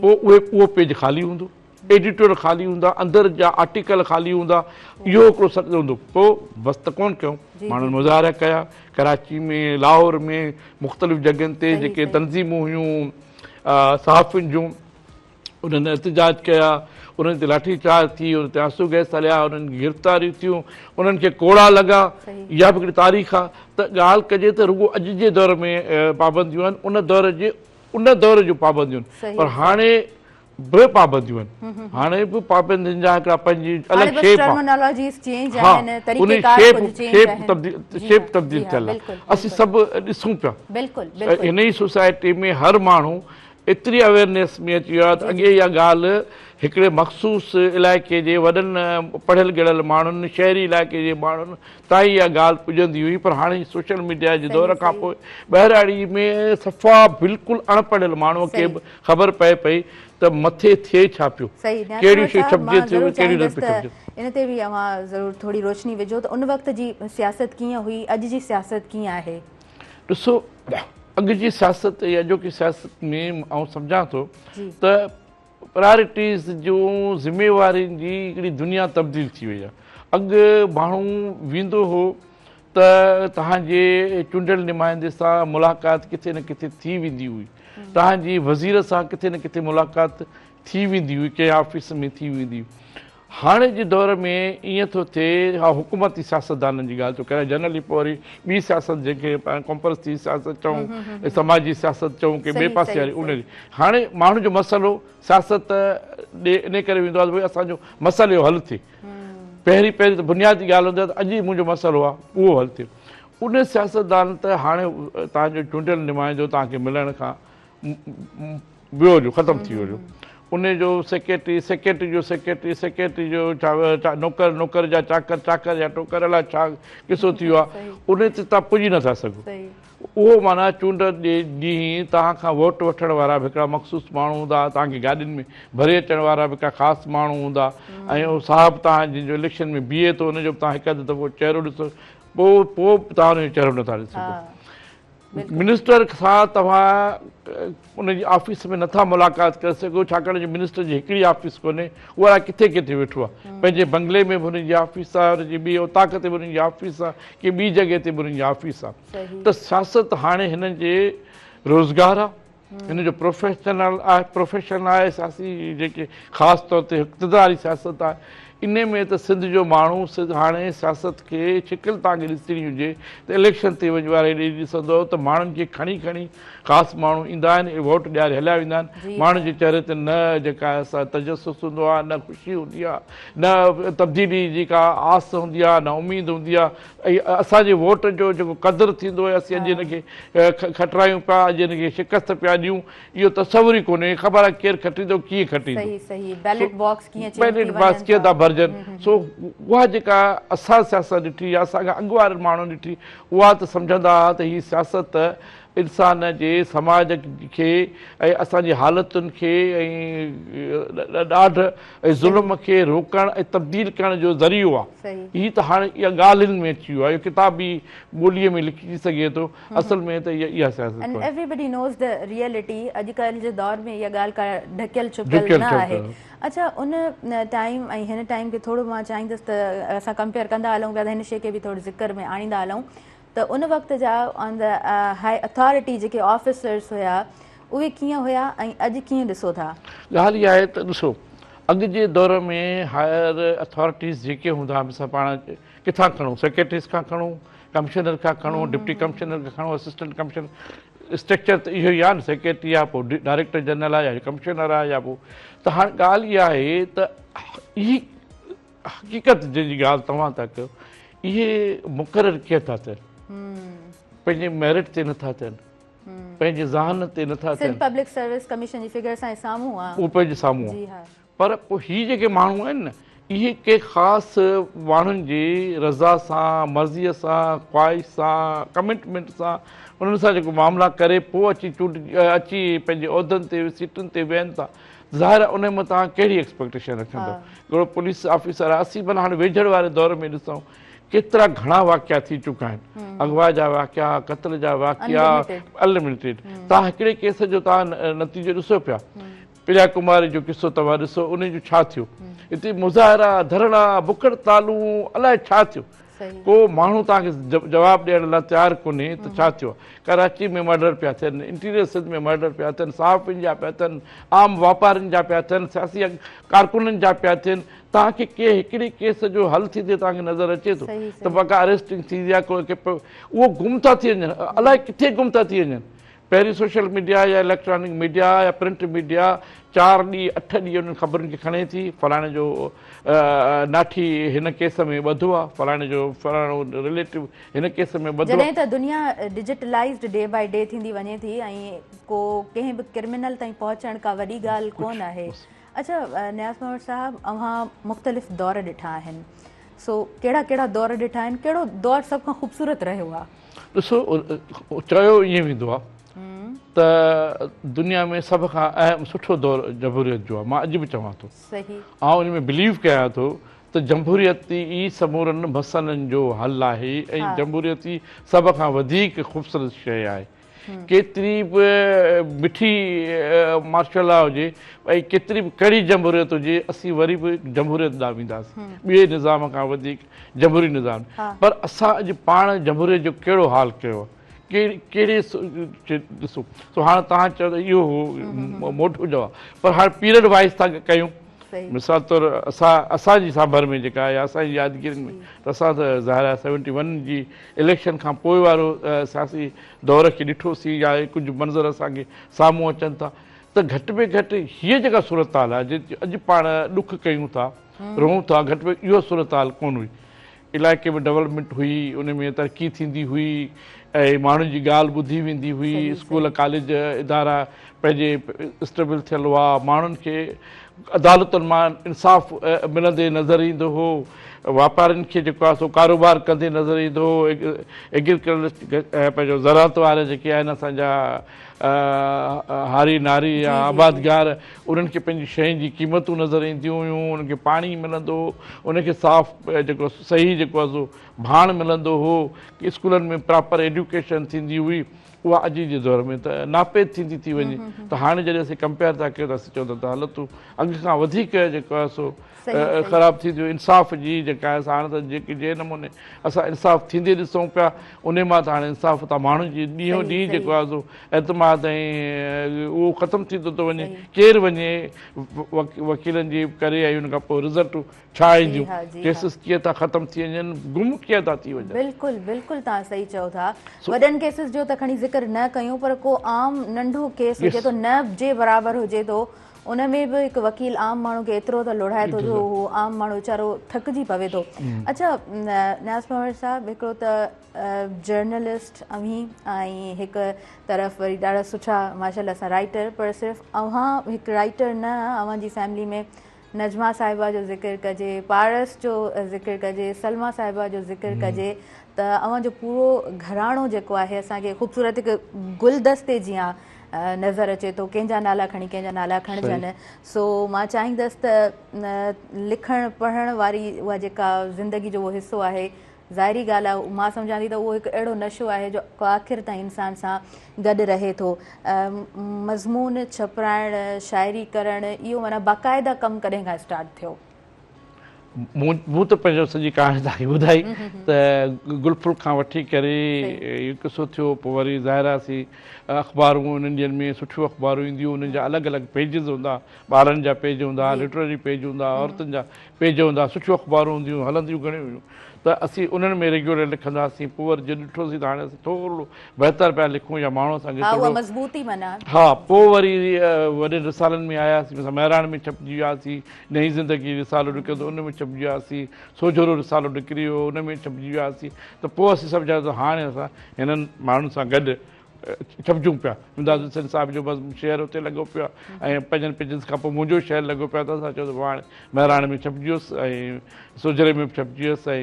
پوء اهي اهو پيج خالي هوندو ايڊيٽور خالي هوندا اندر جا آرٽيڪل خالي هوندا اهو هڪڙو سڏ هوندو پوء بس ته ڪونه ڪيو ماڻهن مظاهرا ڪيا ڪراچي ۾ لاهور ۾ مختلف جڳهين تي جيڪي تنظيمون هيون صحافين جون انهن احتجاج ڪيا، انهن تي لاٺي چارج ٿي، انهن تي آنسو گئس هليا، انهن کي گرفتاريون ٿيون، انهن کي ڪوڙا لڳا، اها به هڪڙي تاريخ آهي ته ڳالهه ڪجي ته رڳو اڄ جي دور ۾ پابنديون آهن، ان دور جي ان دور جون پابنديون آهن پر هاڻي به پابنديون آهن، هاڻي به پابندين جا هڪڙا پنهنجي الڳ شيپ آهي، ها انهي شيپ شيپ تبديل شيپ تبديل ٿيل آهي، اسين سڀ ڏسون پيا هن ئي سوسائٽي ۾ هر ماڻهو ايتري اويئرنيس ۾ اچي ويو آهي ته اڳي اها ڳالهه هڪڙي مخصوص علائقي جي وڏن پڙهيل ڳڙهيل ماڻهن، شهري علائقي جي ماڻهن تائين اها ڳالهه پڄندي هئي پر هاڻي سوشل ميڊيا جي دور کان پوء ٻهراڙي ۾ صفا بلڪل اڻ پڙهيل ماڻهوء کي به خبر پئي پئي ته مٿي ٿئي ڇا پيو، ڪهڙيون شيون ڇپجي ٿيون ۽ ڪهڙيون نه پيون ڇپجن. ان تي به اوهان ضرور ٿوري روشني وجهو ته ان وقت جي سياست ڪيئن هئي، اڄ جي سياست ڪيئن آهي؟ ڏسو اڳ جي سياست ۽ اڄوڪي سياست ۾ آئون سمجهان ٿو ته پرائرٽيز جون ذميوارين جي هڪڙي دنيا تبديل ٿي وئي آهي. اڳ ماڻهو ويندو هو ته توهان جي چونڊيل نمائندي سان ملاقات ڪٿي نه ڪٿي ٿي ويندي هئي، توهان جي وزير سان ڪٿي نه ڪٿي ملاقات ٿي ويندي هئي، ڪنهن آفيس ۾ ٿي ويندي هئي. هاڻي جي دور ۾ ائين ٿو ٿئي، ها حڪومتي سياستدانن جي ڳالهه ٿو ڪريان، جنرلي پوء وري ٻي سياست جنهن کي پاڻ قومپرستي سياست چئون، سماجي سياست چئون ڪي ٻئي پاسي واري ان جي. هاڻي ماڻهن جو مسئلو سياست ڏي انهي ڪري ويندو آهي ته ڀئي اسان جو مسئلي جو حل ٿئي. پهرين پهرين ته بنيادي ڳالهه هوندي آهي ته اڄ ئي منهنجو مسئلو آهي اهو حل ٿئي. ان سياستدان ته هاڻي توهان جو چونڊيل نمائندو توهان کي ملڻ کان ويو جو ختم ٿي ويو جو ان جو سيڪريٽري سيڪريٽري جو سيڪريٽري سيڪريٽري جو ڇا نوڪر نوڪر جا چاڪر چاڪر جا ٽوڪر الاء ڇا قصو ٿي ويو آهي ان تي توهان پڄي نٿا سگهو اهو معنيٰ چونڊ ڏينهن توهان کان ووٽ وٺڻ وارا به هڪڙا مخصوص ماڻهو هوندا توهان کي گاڏين ۾ ڀري اچڻ وارا به هڪڙا خاص ماڻهو هوندا ۽ اهو صاحب توهان جنهن جو اليڪشن ۾ بيهي ٿو ان جو به توهان هڪ اڌ دفعو چهرو ڏسو پوء پوء به توهان ان جو چهرو نٿا ڏسي سگهو منسٽر سان توهان ان جي آفيس ۾ نٿا ملاقات ڪري سگهو ڇاڪاڻ جو منسٽر جي هڪڙي آفيس ڪونهي اهو الائي ڪٿي ڪٿي ويٺو آهي پنهنجي بنگلي ۾ به هن جي آفيس آهي هن جي ٻي اوطاق تي به هن جي آفيس آهي ڪي ٻي جڳهه تي به هن جي آفيس آهي ته سياست هاڻي هنن جي روزگار آهي هن جو پروفيشنل آهي پروفيشن آهي سياسي جيڪي خاص طور تي اقتداري سياست آهي انهي ۾ ته سنڌ جو ماڻهو هاڻي سياست کي شڪل توهان کي ڏسڻي هجي ته اليڪشن تي وڃ واري ڏينهن ڏسندو ته ماڻهن کي کڻي کڻي خاص ماڻهو ايندا آهن ۽ ووٽ ڏياري هليا ويندا آهن ماڻهن جي چهري تي نه جيڪا آهي سا تجسس هوندو آهي نه خوشي هوندي آهي نه تبديلي جي ڪا آس هوندي آهي نه اميد هوندي آهي ۽ اسان جي ووٽ جو جيڪو قدر ٿيندو ۽ اسين اڄ هن کي کٽرايون پيا اڄ هن کي شڪست پيا ڏيون اهو تصور ئي ڪونهي، خبر آهي ڪير کٽيندو ڪيئن کٽيندو. صحيح صحيح بيلٽ باڪس ڪيئن چينج ٿي بيلٽ باڪس ڪيئن ٿا ڀرجن سو اها جيڪا اسان سياست ڏٺي يا اسان کان اڳ وارن ماڻهن ڏٺي اها ته سمجهندا هئا ته هي سياست انسان جي سماج کي ۽ اسان جي حالتن کي ۽ ڏاڍ ۽ ظلم کي روڪڻ ۽ تبديل ڪرڻ جو ذريعو آهي. هي ته هاڻي اها ڳالهين ۾ اچي ويو آهي اهو ڪتابي ٻوليء ۾ لکجي سگهي ٿو اصل ۾ ته اها سياست ڪونهي. And everybody knows the reality اڄڪلهه جي دور ۾ اها ڳالهه ڪا ڍڪيل ڇپيل نه آهي. اڇا ان ٽائيم ۽ هن ٽائيم کي ٿورو مان چاهيندس ته اسان ڪمپيئر ڪندا هلون پيا ته هن شيء کي به ٿورو ذڪر ۾ آڻيندا هلون ته ان وقت جا آن the high authority جيڪي آفيسرس هيا اهي ڪيئن هيا ۽ اڄ ڪيئن ڏسو ٿا؟ ڳالهه اها آهي ته ڏسو اڳ جي دور ۾ هائر اٿارٽيز جيڪي هوندا هئا مثال پاڻ ڪٿان کڻون سيڪريٽريز کان کڻون ڪمشنر کان کڻو ڊپٽي ڪمشنر کان کڻو اسسٽنٽ ڪمشنر اسٽرڪچر ته اهو ئي آهي نه سيڪريٽري آهي پوء ڊائريڪٽر جنرل آهي يا ڪمشنر آهي يا پوء ته هاڻي ڳالهه اها آهي ته هي حقيقت جنهن جي ڳالهه توهان ٿا ڪيو اهي مقرر ڪيئن ٿا ٿين پنهنجي ميرٽ تي نٿا ٿين پنهنجي ذهانت تي نٿا ٿين سنڌ پبلڪ سروس ڪميشن جي فگر سان سامهون آهي اهو پنهنجي سامهون آهي پر پوء هي جيڪي ماڻهو آهن نه اهي ڪي خاص ماڻهن جي رضا سان، مرضيء سان، خواهش سان، ڪمٽمينٽ سان انهن سان جيڪو معاملا ڪري پوء اچي چونڊ اچي پنهنجي عهدن تي سيٽن تي ويهن ٿا ظاهر آهي انهي مان توهان ڪهڙي ايڪسپيڪٽيشن رکندؤ هڪڙو پوليس آفيسر آهي اسين ڀلا هاڻي ويجهڙ واري دور ۾ ڏسون ڪيترا گهڻا واقعا ٿي چڪا آهن اغوا جا واقعا قتل جا واقعا انلميٽيڊ توهان هڪڙي ڪيس جو توهان نتيجو ڏسو پيا پريا ڪماري جو قصو توهان ڏسو انهي جو ڇا ٿيو اتي مظاهرا ڌرڻا بک هڙتالون الائي ڇا ٿيو ڪو ماڻهو توهان کي جواب ڏيڻ لاء تيار ڪونهي ته ڇا ٿيو ڪراچي ۾ مرڊر پيا ٿين انٽيريئر سنڌ ۾ مرڊر پيا ٿين صحافين جا پيا ٿين عام واپارين جا پيا ٿين سياسي ڪارڪنن جا پيا ٿين توهان کي ڪي هڪڙي ڪيس جو حل ٿيندي توهان کي نظر اچي ٿو ته بقا اريسٽنگ ٿيندي آهي اهو گم ٿا ٿي وڃن الائي ڪٿي گم ٿا ٿي وڃن پهرين سوشل ميڊيا يا اليڪٽرانڪ ميڊيا يا پرنٽ ميڊيا چار ڏينهن اٺ ڏينهن انهن خبرن کي کڻي ٿي فلاڻي جو ناٺي هن ڪيس ۾ ٻڌو آ فلاڻي جو فلاڻو رليٽو هن ڪيس ۾ ٻڌو آ. جڏهن ته دنيا ڊجيٽلائيزڊ ڊي بائي ڊي ٿيندي وڃي ٿي ۽ ڪو ڪنهن به ڪرمنل تائين پهچڻ ڪا وڏي ڳالهه ڪونه آهي. اڇا نياز محمد صاحب اوهان مختلف دور ڏٺا آهن سو ڪهڙا ڪهڙا دور ڏٺا آهن ڪهڙو دور سڀ کان خوبصورت رهيو آ؟ ڏسو چيو ائين ويندو آهي ته دنيا ۾ سڀ کان اهم سٺو دور جمهوريت جو آهي مان اڄ به چوان ٿو آئون ان ۾ بليو ڪيان ٿو ته جمهوريت ئي سمورن مسئلن جو حل آهي ۽ جمهوريت ئي سڀ کان وڌيڪ خوبصورت شيء آهي ڪيتري به مٺي مارشل لا هجي ۽ ڪيتري به ڪڙي جمهوريت هجي اسين وري به جمهوريت ڏانهن وينداسين ٻئي نظام کان وڌيڪ جمهوري نظام پر اسان اڄ پاڻ جمهوريت جو ڪهڙو حال ڪيو آهي ڪهڙي ڏسو سو هاڻ توهان چئو ته اهو هو موٽو جواب پر هاڻ پيريڊ وائز ٿا ڪيون مثال طور اسان اسان جي سانڀر ۾ جيڪا آهي اسان جي يادگيرين ۾ ته اسان ته ظاهر آهي سيونٽي ون جي اليڪشن کان پوء وارو سياسي دور کي ڏٺوسين يا ڪجهه منظر اسان کي سامهون اچن ٿا ته گهٽ ۾ گهٽ هيء جيڪا صورتحال آهي جنهن تي اڄ پاڻ ڏک ڪيون ٿا روئون ٿا گهٽ ۾ اها صورتحال ڪونه هئي. علائقي ۾ ڊولپمينٽ هئي، ان ۾ ترقي ٿيندي هئي ۽ ماڻهن جي ڳالهه ٻڌي ويندي هئي، اسڪول، ڪاليج، ادارا پنهنجي اسٽيبل ٿيل هئا، ماڻهن کي عدالتن مان انصاف ملندي نظر ايندو هو، واپارين کي جيڪو آهي سو ڪاروبار ڪندي نظر ايندو هو، ايگريڪلچر پنهنجو زراعت وارا جيڪي آهن اسان جا هاري ناري يا آبادگار انهن کي پنهنجي شين جي قيمتون نظر اينديون هيون، انهن کي پاڻي ملندو هو، انهن کي صاف جيڪو صحيح جيڪو آهي سو ڀاڻ ملندو هو، اسڪولن ۾ پراپر ايڊيوڪيشن ٿيندي هئي، اها اڄ جي دور ۾ ته ناپيد ٿيندي ٿي وڃي ته هاڻي جڏهن اسين ڪمپيئر ٿا ڪيون ته اسين چئون ٿا ته حالتون اڳ کان وڌيڪ جيڪو آهي سو خراب ٿينديون. انصاف جي جيڪا آهي سا هاڻي ته جيڪي جنهن نموني اسان انصاف ٿيندي ڏسون پيا انهي مان ته هاڻي انصاف تان ماڻهن جي ڏينهون ڏينهن جيڪو آهي سو اعتماد ۽ اهو ختم ٿيندو ٿو وڃي. ڪير وڃي وڪيلن جي ڪري ۽ ان کان پوء رزلٽون ڇا اينديون، ڪيسز ڪيئن ٿا ختم ٿي وڃن، گم ڪيئن ٿا ٿي وڃن. بلڪل بلڪل توهان صحيح چئو ٿا. وڏن ڪيسز جو ته کڻي ذڪر نه ڪيون پر ڪو عام ننڍو ڪيس هجي ٿو نه جي برابر هجي ٿو ان ۾ به هڪ وڪيل عام ماڻهو کي ايترو ته لوڙهائي ٿو جو اهو عام ماڻهو ويچارو ٿڪجي پوي ٿو. اڇا نياز پنهور صاحب هڪڙو ته جرنلسٽ اوهين ۽ هڪ طرف وري ڏاڍا سٺا ماشاءالله سان رائٽر، پر صرف اوهان هڪ رائٽر نه، اوهان جي فيملي ۾ نجمه صاحبه جو ذڪر ڪجي، پارس جو ذڪر ڪجي، سلميٰ صاحبه جو ذڪر ڪجي ته اوهان جو پورو گهراڻو جيڪو آهي اسان کي خوبصورت هڪ گلدستي جيان نظر اچي ٿو. ڪنهن جا نالا کڻي ڪنهن جا نالا کڻجن. سو مان چاهيندس ته لکڻ پڙهڻ واري اها جيڪا زندگي جو اهو حصو آهي، ظاهري ڳالهه آهي مان سمجهان ٿي ته اهو هڪ اهڙو نشو آهي جو آخر تائين انسان سان گڏ رهي ٿو. مضمون ڇپرائڻ، شاعري ڪرڻ، اهو معنيٰ باقاعده ڪم ڪڏهن کان اسٽارٽ ٿيو؟ مون ته پنهنجو سڄي ڪهاڻي توهان کي ٻڌائي ته گل ڦل کان وٺي ڪري اهو قصو ٿيو. پوء وري ظاهر آهي اسين اخبارون انهن ڏينهن ۾ سٺيون اخبارون اينديون، انهن جا الڳ الڳ پيجز هوندا، ٻارن جا پيج هوندا، لٽرري پيج هوندا، عورتن جا پيج هوندا، سٺيون اخبارون هونديون، هلنديون گهڻيون هيون ته اسين انهن ۾ ريگيولر لکندا هئاسين. پوء وري جڏهن ڏٺوسين ته هاڻي اسين ٿورو بهتر پيا لکون يا ماڻهو اسان کي ٿورو مضبوطي معنيٰ ها، پوء وري وڏن رسالن ۾ آياسين، مثلا مهراڻ ۾ ڇپجي وياسين، نئين زندگي رسالو نڪرندو ان ۾ ڇپجي وياسين، سوجهرو رسالو نڪري ويو ان ۾ ڇپجي وياسين ته پوء اسين سمجهيو ته هاڻي اسان هنن ماڻهن سان گڏ ڇپجون پيا. امداد حسين صاحب جو بس شعر اتي لڳو پيو آهي ۽ پنجن پيجز کان پوء منهنجو شعر لڳو پيو آهي ته اسان چيو ته هاڻي مهراڻ ۾ ڇپجي ويس ۽ سوجهري ۾ به ڇپجي ويس ۽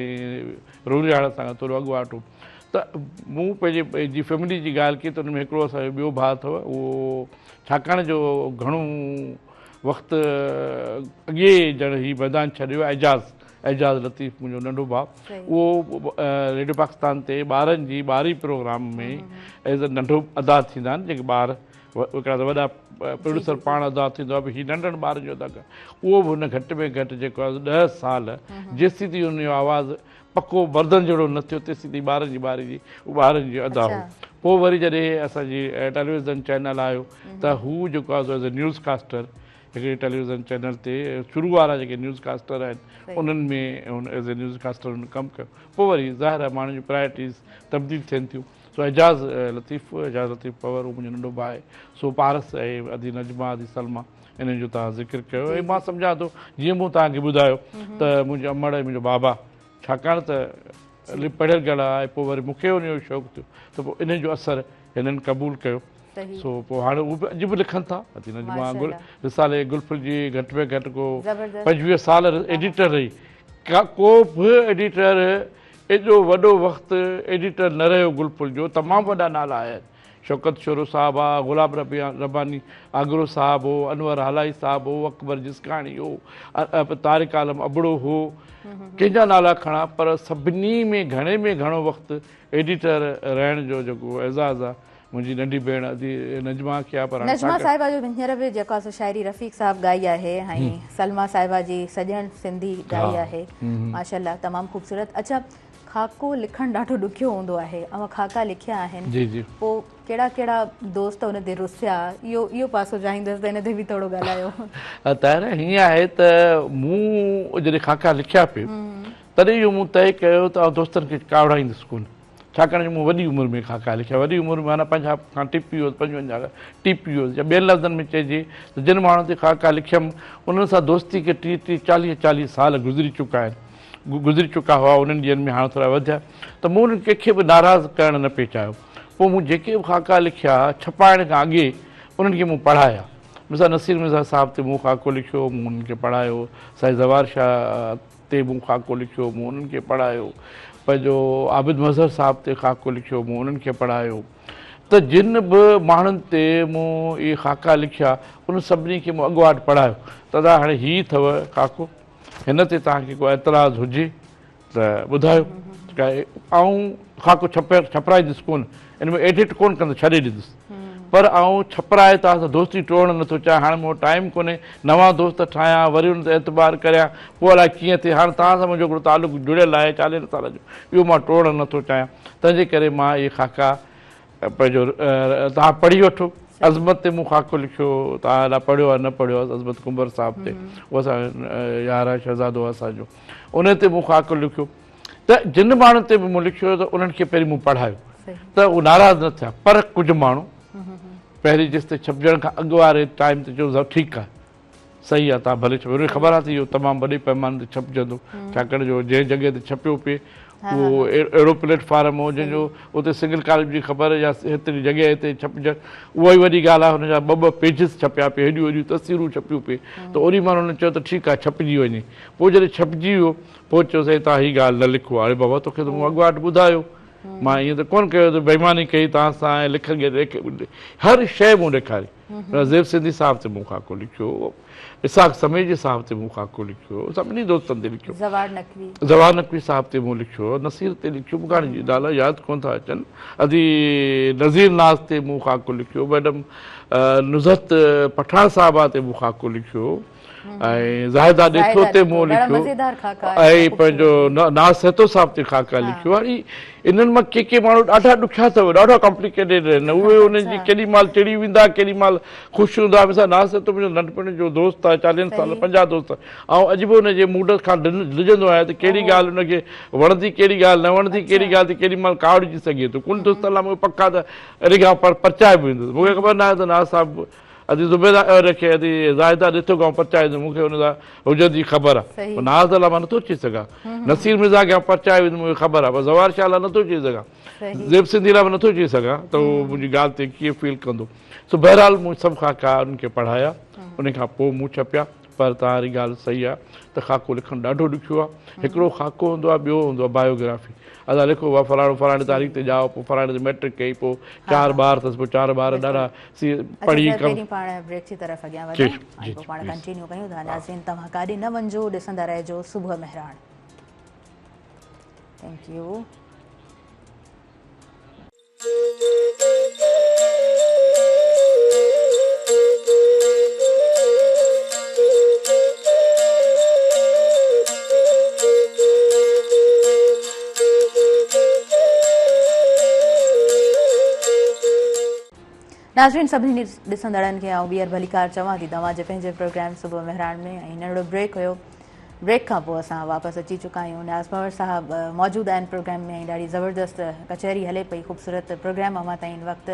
رونجهاڻ اسان کان ٿورو اڳواٽ هو. ته مون پنهنجي جي فيملي جي ڳالهه ڪئي ته ان ۾ هڪڙو اسان جو ٻيو ڀاء اٿو اهو ڇاڪاڻ جو گهڻو وقت اڳي ڄڻ هي ميدان ڇڏيو آهي. اعجاز اعجاز لطيف منهنجو ننڍو ڀاء اهو ريڊيو پاڪستان تي ٻارن جي ٻاري پروگرام ۾ ايز اي ننڍو ادا ٿيندا آهن جيڪي ٻار هڪڙا ته وڏا پروڊيوسر پاڻ ادا ٿيندو آهي هي ننڍن ٻارن جو اداڪار اهو به هن گهٽ ۾ گهٽ جيڪو آهي 10 سال جيسين تائين هن جو آواز پڪو مردن جهڙو نه ٿيو تيسين تائين ٻارن جي ٻاري جي ٻارن جو ادا هو. پوء وري جڏهن اسان جي ٽيليويزن چينل آيو ته هو جيڪو آهي ايز اي نيوز ڪاسٽر هڪڙي ٽيليويزن چينل تي شروع وارا جيڪي نيوز ڪاسٽر آهن انهن ۾ هن ايز اي نيوز ڪاسٽر هن ڪم ڪيو. پوء وري ظاهر آهي ماڻهن جون پرائرٽيز تبديل ٿين ٿيون. سو اعجاز لطيف، اعجاز لطيف پنهور هو منهنجو ننڍو ڀاء آهي. سو پارس ۽ ادي نجمه، ادي سلميٰ انهن جو توهان ذڪر ڪيو ۽ مان سمجهان ٿو جيئن مون توهان کي ٻڌايو ته منهنجي امڙ ۽ منهنجو بابا ڇاڪاڻ ته پڙهيل ڳڙهيل آهي پوء وري مون کي ان جو شوق ٿيو ته پوء انهن جو اثر هنن قبول ڪيو. سو پوء هاڻي هو به اڄ به لکن ٿا. ادي نجمه گل رسالي گل ڦل جي گهٽ ۾ گهٽ ڪو 25 سال ايڊيٽر رهي. ڪو به ايڊيٽر ايڏو وڏو وقت ايڊيٽر نه رهيو گل ڦل جو. تمام وڏا نالا آيا آهن. شوڪت شورو صاحب آ، غلام رباني آگرو صاحب هو، انور هالائي صاحب هو، اڪبر جسڪاڻي هو، طارق عالم ابڙو هو. ڪنهن جا نالا کڻان پر سڀني ۾ گهڻي ۾ گهڻو وقت ايڊيٽر رهڻ جو جيڪو اعزاز آ منهنجي ننڍي ڀيڻ ادي نجمه کي آ پر هاڻي نجمه صاحبه جو هينئر به جيڪو آ سو شاعري رفيق صاحب ڳائي آهي ۽ سلميٰ صاحبه جي سڄڻ سنڌي ڳائي آهي ماشاءالله تمام خوبصورت. اڇا خاڪو لکڻ ڏاڍو ڏکيو هوندو آهي، اوهان خاڪا لکيا آهن پوء ڪهڙا ڪهڙا دوست ان تي رسيا، اهو اهو پاسو چاهيندس ته ان تي به ٿورو ڳالهايو. طاهره هيئن آهي ته مون جڏهن خاڪا لکيا پئي تڏهن اهو مون طئي ڪيو ته آئون دوستن کي ڪاوڙائيندس ڪونه، ڇاڪاڻ جو مون وڏي عمر ۾ خاڪا لکيا، وڏي عمر ۾ معنيٰ 50 کان ٽپي ويس، 55 کان ٽپي ويس يا ٻين لفظن ۾ چئجي ته جن ماڻهن تي خاڪا لکيم انهن سان دوستي کي 30 30 40 40 سال گذري چڪا آهن، گذري چڪا هئا انهن ڏينهن ۾ هاڻ ٿورا وڌيا ته مون انهن ڪنهن کي به ناراض ڪرڻ نه پئي چاهيو. پوء مون جيڪي به خاڪا لکيا ڇپائڻ کان اڳي انهن کي مون پڙهايا. مثال نصير مرزا صاحب تي مون خاڪو لکيو، مون انهن کي پڙهايو. سائين زوار شاهه تي مون خاڪو لکيو، مون انهن کي پڙهايو. پنهنجو عابد مظهر صاحب تي خاڪو لکيو، مون انهن کي پڙهايو. ته جن به ماڻهن تي مون اهي خاڪا لکيا انهن سڀني کي مون اڳواٽ پڙهايو ته ادا هاڻي هي اٿو خاڪو، هن تي توهان کي ڪو اعتراض هجي ته ٻڌايو. آئون خاڪو ڇپرائيندس ڪونه، ان ۾ ايڊٽ ڪونه ڪندس، ڇڏي ڏيندس. پر آئون ڇپرائي توهان سان دوستي ٽوڙڻ نٿو چاهيان. هاڻي مون وٽ ٽائيم ڪونهي نوان دوست ٺاهيان وري ان تي اعتبار ڪريان پوء الائي ڪيئن ٿئي. هاڻي توهان سان منهنجو هڪڙو تعلق جڙيل آهي چاليهن سالن جو، اهو مان ٽوڙڻ نٿو چاهيان. تنهنجي ڪري مان اهي خاڪا پنهنجو توهان پڙهي وٺو. عظمت تي مون خاڪو لکيو، توهان الائي پڙهيو آهي نه پڙهيو آهي عظمت ڪنڀر صاحب تي، اهو اسان جو يار آهي شهزادو آهي اسان جو، ان تي مون خاڪو لکيو. ته جن ماڻهن تي به مون لکيو ته انهن کي پهرين مون پڙهايو ته هو ناراض نه ٿيا، پر ڪجهه ماڻهو پهرين جس تي ڇپجڻ کان اڳ واري ٽائيم تي چيو ٺيڪ آهي صحيح آهي توهان ڀلي ڇپيو. انهن کي خبر آهي ته اهو تمام وڏي پيماني تي ڇپجندو، ڇاڪاڻ جو جنهن جڳهه تي ڇپيو پئي اهو اهڙو پليٽ فارم هو جنهن جو اتي سنگل ڪالم جي خبر يا هيتري جڳهه تي ڇپجڻ اها ئي وڏي ڳالهه آهي. هن جا ٻه ٻه پيجز ڇپيا پئي، هيڏيون هيڏيون تصويرون ڇپيون پئي ته اوڏي مهل هنن چيو ته ٺيڪ آهي ڇپجي وڃي. پوء جڏهن ڇپجي ويو پوء چيو سائين توهان هي ڳالهه نه لکو. اڙي بابا توکي ته مون اڳواٽ ٻڌايو، مان ائين ته ڪونه ڪيو ته بيماني ڪئي توهان سان ۽ لکڻ هر شيء مون ڏيکاري. زيب سنڌي صاحب تي مون خاڪو لکيو، اسحاق سميجي صاحب تي مون خاڪو لکيو، سڀني دوستن تي لکيو، زوار نقوي صاحب تي مون لکيو، نصير تي لکيو، مون کي هاڻي نالا ياد ڪونه ٿا اچن، ادي نذير ناز تي مون خاڪو لکيو، ميڊم نزهت پٺاڻ صاحبه تي مون خاڪو لکيو ۽ زاهده ڏيٿو تي مون لکيو ۽ پنهنجو ناز سهتو صاحب تي خاڪا لکيو. هاڻي انهن مان ڪي ڪي ماڻهو ڏاڍا ڏکيا اٿو، ڏاڍا ڪامپليڪيٽيڊ آهن، اهي انهن جي ڪيڏي مهل چڙي ويندا ڪيڏي مهل خوش هوندا. مثال ناز سهتو منهنجو ننڍپڻ جو دوست آهي، چاليهن سال 50 دوست آهي. آئون اڄ به ان جي موڊ کان ڊڄندو آهيان ته ڪهڙي ڳالهه ان کي وڻندي ڪهڙي ڳالهه نه وڻندي، ڪهڙي ڳالهه تي ڪيڏي مهل ڪاوڙجي سگهي ٿو. ڪن دوستن لاء مون کي پڪ آهي ته ان کي آئون پرچائي به ويندس. مون کي خبر ناهي ته ناز صاحب ادي زبيده ان کي ادي زاهده ڏٺو کان پرچائي ويندس، مون کي ان سان هجڻ جي خبر آهي، پر ناز لاء مان نٿو چئي سگهان. نصير مرزا کي آئون پرچائي ويندس مون کي خبر آهي، پر زوار شاهه لاء نٿو چئي سگهان، زيب سنڌي لاء به نٿو چئي سگهان ته هو منهنجي ڳالهه تي ڪيئن فيل ڪندو. سو بهرحال مون سڀ خاڪا انهن کي پڙهايا، ان کان پوء مون ڇپيا. پر توهان واري ڳالهه صحيح آهي ته خاڪو لکڻ ڏاڍو ڏکيو آهي. هڪڙو خاڪو هوندو آهي، ٻيو هوندو آهي بايوگرافي. اسان لکو بابا فلاڻو فلاڻي تاريخ تي ڄائو، پوء فلاڻي تي مئٽرڪ ڪئي، پوء 4 ٻار اٿس، پوء 4 ٻار ڏاڍا سي پڙهي اچا سر پهرين پاڻ بريڪ جي طرف اڳيان وڌون ۽ پوء پاڻ ڪنٽينيو ڪيون ٿا. ناظرين توهان ڪاڏي نه وڃجو، ڏسندا رهجو صبح مهراڻ. Thank you. ناظرين سڀني ڏسندڙن کي آئون ٻيهر ڀليڪار چوان ٿي توهان جي پنهنجي پروگرام صبح مهراڻ ۾ ۽ ننڍڙو بريڪ هيو، بريڪ کان پوء اسان واپس اچي چڪا آهيون. نياز پنهور صاحب موجود آهن پروگرام ۾ ۽ ڏاڍي زبردست ڪچهري هلي پئي، خوبصورت پروگرام اوهان تائين هن وقت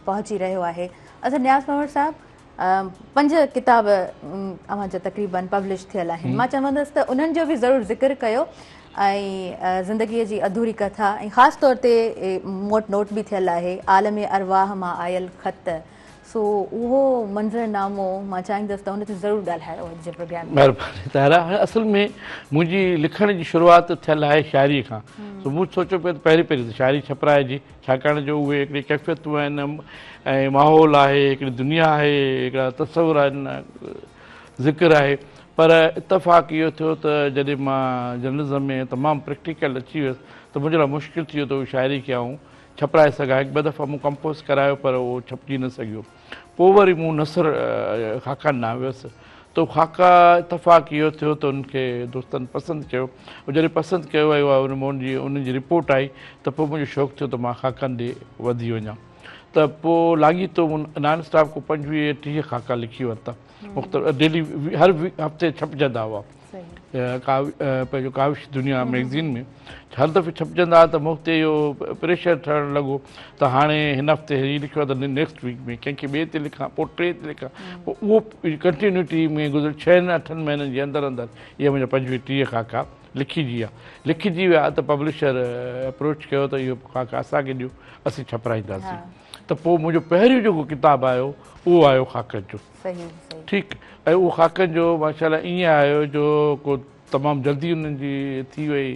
پهچي رهيو آهي. اچا نياز پنهور صاحب، 5 ڪتاب اوهان جا تقريبن پبلش ٿيل آهن، مان چوندس ته انهن جو به ضرور ذڪر ڪيو ۽ زندگيء جي اڌوري ڪٿا ۽ خاص طور تي مون وٽ نوٽ به ٿيل آهي عالم ارواح مان آيل خط، سو اهو منظرنامو مان چاهيندس ته ان تي ضرور ڳالهايو اڄ جي پروگرام ۾. مهرباني طاهره. هاڻي اصل ۾ منهنجي لکڻ جي شروعات ٿيل آهي شاعريء کان، سو مون سوچيو پئي ته پهرين پهرين ته شاعري ڇپرائجي، ڇاڪاڻ جو اهي هڪڙي ڪيفيتون آهن ۽ ماحول آهي، هڪڙي دنيا آهي، هڪڙا تصور آهن، ذڪر آهي. پر اتفاق اهو ٿيو ته جڏهن مان جرنلزم ۾ تمام پريڪٽيڪل اچي ويس ته منهنجي لاء مشڪل ٿي ويو ته اهو شاعري کي آئون ڇپرائي سگهان. هڪ ٻه دفعا مون ڪمپوز ڪرايو پر اهو ڇپجي نه سگهيو. پوء وري مون نثر خاڪا ڏانهن ويس ته خاڪا اتفاق اهو ٿيو ته انهن کي دوستن پسند ڪيو. جڏهن پسند ڪيو ۽ اها انهن جي رپورٽ آئي ته پوء منهنجو شوق ٿيو ته مان خاڪن ڏي وڌي وڃان ته پوء لاڳيتو مون نان اسٽاپ ڪو 25 30 خاڪا لکي ورتا. مختلف ڊيلي هر هفتي ڇپجندا هئا پنهنجو ڪاوش دنيا ميگزين ۾ هر دفعي ڇپجندا هئا ته مون تي اهو پريشر ٺهڻ لڳو ته هاڻي هن هفتي هي لکيو آهي ته نيڪسٽ ويڪ ۾ ڪنهن کي ٻئي تي لکان پوء ٽي تي لکان پوء اهو ڪنٽينيوٽي ۾ گذريل 6 8 مهينن جي اندر اندر اهي منهنجا 25 30 خاڪا لکجي ويا. لکجي ويا ته پبلشر اپروچ ڪيو ته اهو خاڪا اسان کي ڏيو اسين ڇپرائينداسين ته پوء منهنجو پهريون جيڪو ڪتاب آيو اهو آيو خاڪن جو. ٺيڪ ۽ اهو خاڪن جو ماشاء الله ائين آيو جو ڪو تمام جلدي انهن جي ٿي وئي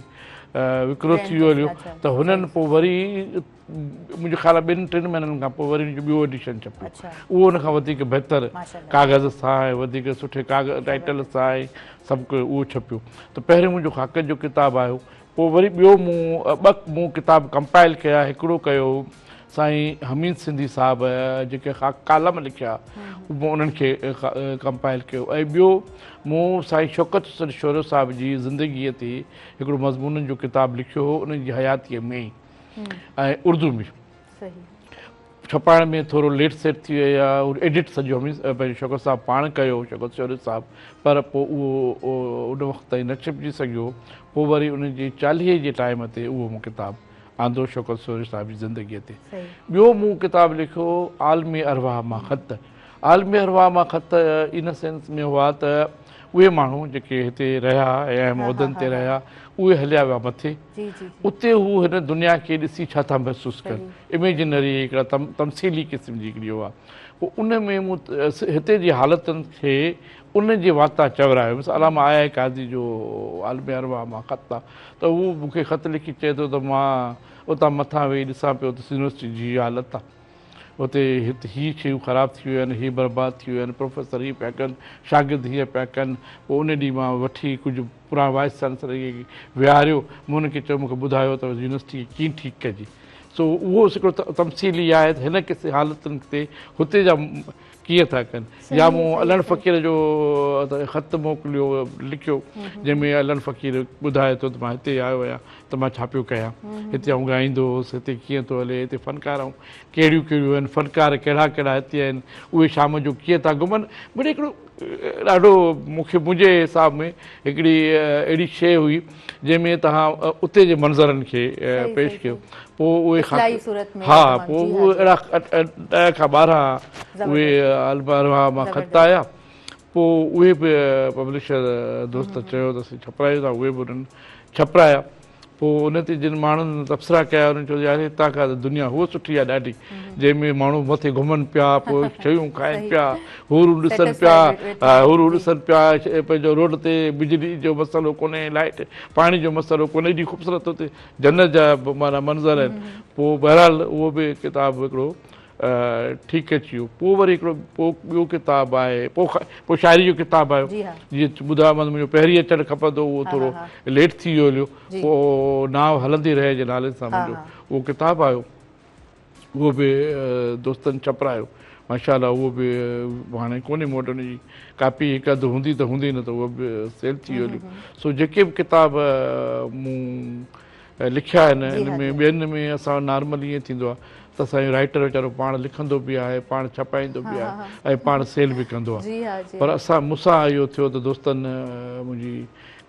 وڪرو ٿي ويو هليو ته هنن پوء وري منهنجي خيال ٻن ٽن مهينن کان پوء وري ان جو ٻيو ايڊيشن ڇپيو اهو ان کان وڌيڪ بهتر ڪاغذ سان ۽ وڌيڪ سٺي ڪاغذ ٽائيٽل سان ۽ سڀ ڪجهه اهو ڇپيو ته پهريون منهنجو خاڪن جو ڪتاب آيو پوء وري ٻيو مون ٻه مون ڪتاب ڪمپائل ڪيا هڪڙو ڪيو سائين حميد سنڌي صاحب جيڪي ڪالم لکيا مون انهن کي ڪمپائل ڪيو ۽ ٻيو مون سائين شوڪت حسين شورو صاحب جي زندگيء تي هڪڙو مضمونن جو ڪتاب لکيو هو انهن جي حياتيء ۾ ئي ۽ اردو ۾ ڇپائڻ ۾ ٿورو ليٽ سيٽ ٿي وئي آهي ايڊٽ سڄو حميد پنهنجو شوڪت صاحب پاڻ ڪيو شوڪت شورو صاحب پر پوء اهو ان وقت تائين نه ڇپجي سگهيو پوء وري ان جي چاليهي جي ٽائيم تي اهو مون ڪتاب آندو شوڪت شورو صاحب جي زندگيء تي. ٻيو مون ڪتاب لکيو عالم ارواح مان خط. عالم ارواح مان خط ان سينس ۾ هئا ته اهي ماڻهو جيڪي هتي رهيا ۽ اهم عهدن تي رهيا اهي هليا ويا مٿي اتي هو هن دنيا کي ڏسي ڇا ٿا محسوس ڪن اميجنري هڪڙا تمثيلي قسم جي هڪڙي هئا پوء ان ۾ مون هتي جي حالتن کي ان جي واتان چورايو مثال علامه آء آء قاضي جو عالم ارواح مان خط آ ته هو مون کي خط لکي چئي ٿو ته مان اتان مٿان ويهي ڏسان پيو ته يونيورسٽي جي هيء حالت آ. اتي هت هي شيون خراب ٿي ويون آهن، هي برباد ٿي ويون آهن، پروفيسر هي پيا ڪن، شاگرد هيئن پيا ڪن. پوء ان ڏينهن مان وٺي ڪجهه پراڻا وائيس چانسلر کي ويهاريو، مون انهن کي چيو مون کي ٻڌايو ته يونيورسٽي کي ڪيئن ٺيڪ ڪجي. سو اهو هڪڙو تمثيلي آهي ته هن قسم حالتن تي هتي جا ڪيئن ٿا ڪن يا مون علڻ فقير جو خط موڪليو لکيو جنهن ۾ علڻ فقير ٻڌائي ٿو ته مان هتي آيو آهيان ته مان ڇا پيو ڪيان هتي آئون ڳائيندو هوس هتي ڪيئن ٿو هلي هتي فنڪارائون ڪهڙيون ڪهڙيون آهن فنڪار ڪهڙا ڪهڙا هتي آهن اهي شام جو ڪيئن ٿا گهمن مڙئي هڪڙو ڏاڍو مون کي منهنجي حساب ۾ هڪڙي اهڙي شيء هئي جنهن ۾ توهان اتي جي منظرن کي پيش ڪيو پوء اهي ها پوء اهي اهڙا 10 کان 12 اهي البارها مان خط آيا پوء اهي به پبلشر دوست چيو ته اسين ڇپرايون ٿا اهي به انهن ڇپرايا پوء ان تي جن ماڻهن تبصرا ڪيا انهن چيو يار هتان کان ته دنيا هوء سٺي آهي ڏاڍي جنهن ۾ ماڻهو مٿي گهمن پيا پوء شيون کائن پيا حورون ڏسن پيا حورون ڏسن پيا پنهنجو روڊ تي بجلي جو مسئلو ڪونهي لائٽ پاڻي جو مسئلو ڪونهي ايڏي خوبصورت اتي جنت جا معنيٰ منظر آهن پوء بهرحال اهو به ڪتاب هڪڙو ٺيڪ اچي ويو پوء وري هڪڙو پوء ٻيو ڪتاب آهي پوء پوء شاعري جو ڪتاب آيو جيئن ٻڌايومانس منهنجو پهرين اچڻ کپندو اهو ٿورو ليٽ ٿي ويو هليو پوء نانء هلندي رهي جي نالي سان منهنجو اهو ڪتاب آيو اهو به دوستن ڇپرايو ماشاء الله اهو به هاڻي ڪونهي مون وٽ ان جي ڪاپي هڪ اڌ هوندي ته هوندي نه ته اهو به سيل ٿي ويو هليو سو جيڪي به ڪتاب مون لکيا آهن ان ۾ ٻين ۾ اسان نارمل ائين ٿيندو آهي ته اسان جو رائٽر ويچارو پاڻ لکندو به آهي پاڻ ڇپائيندو به آهي ۽ پاڻ سيل به ڪندو آهي پر اسان مون سان اهو ٿيو ته دوستن منهنجي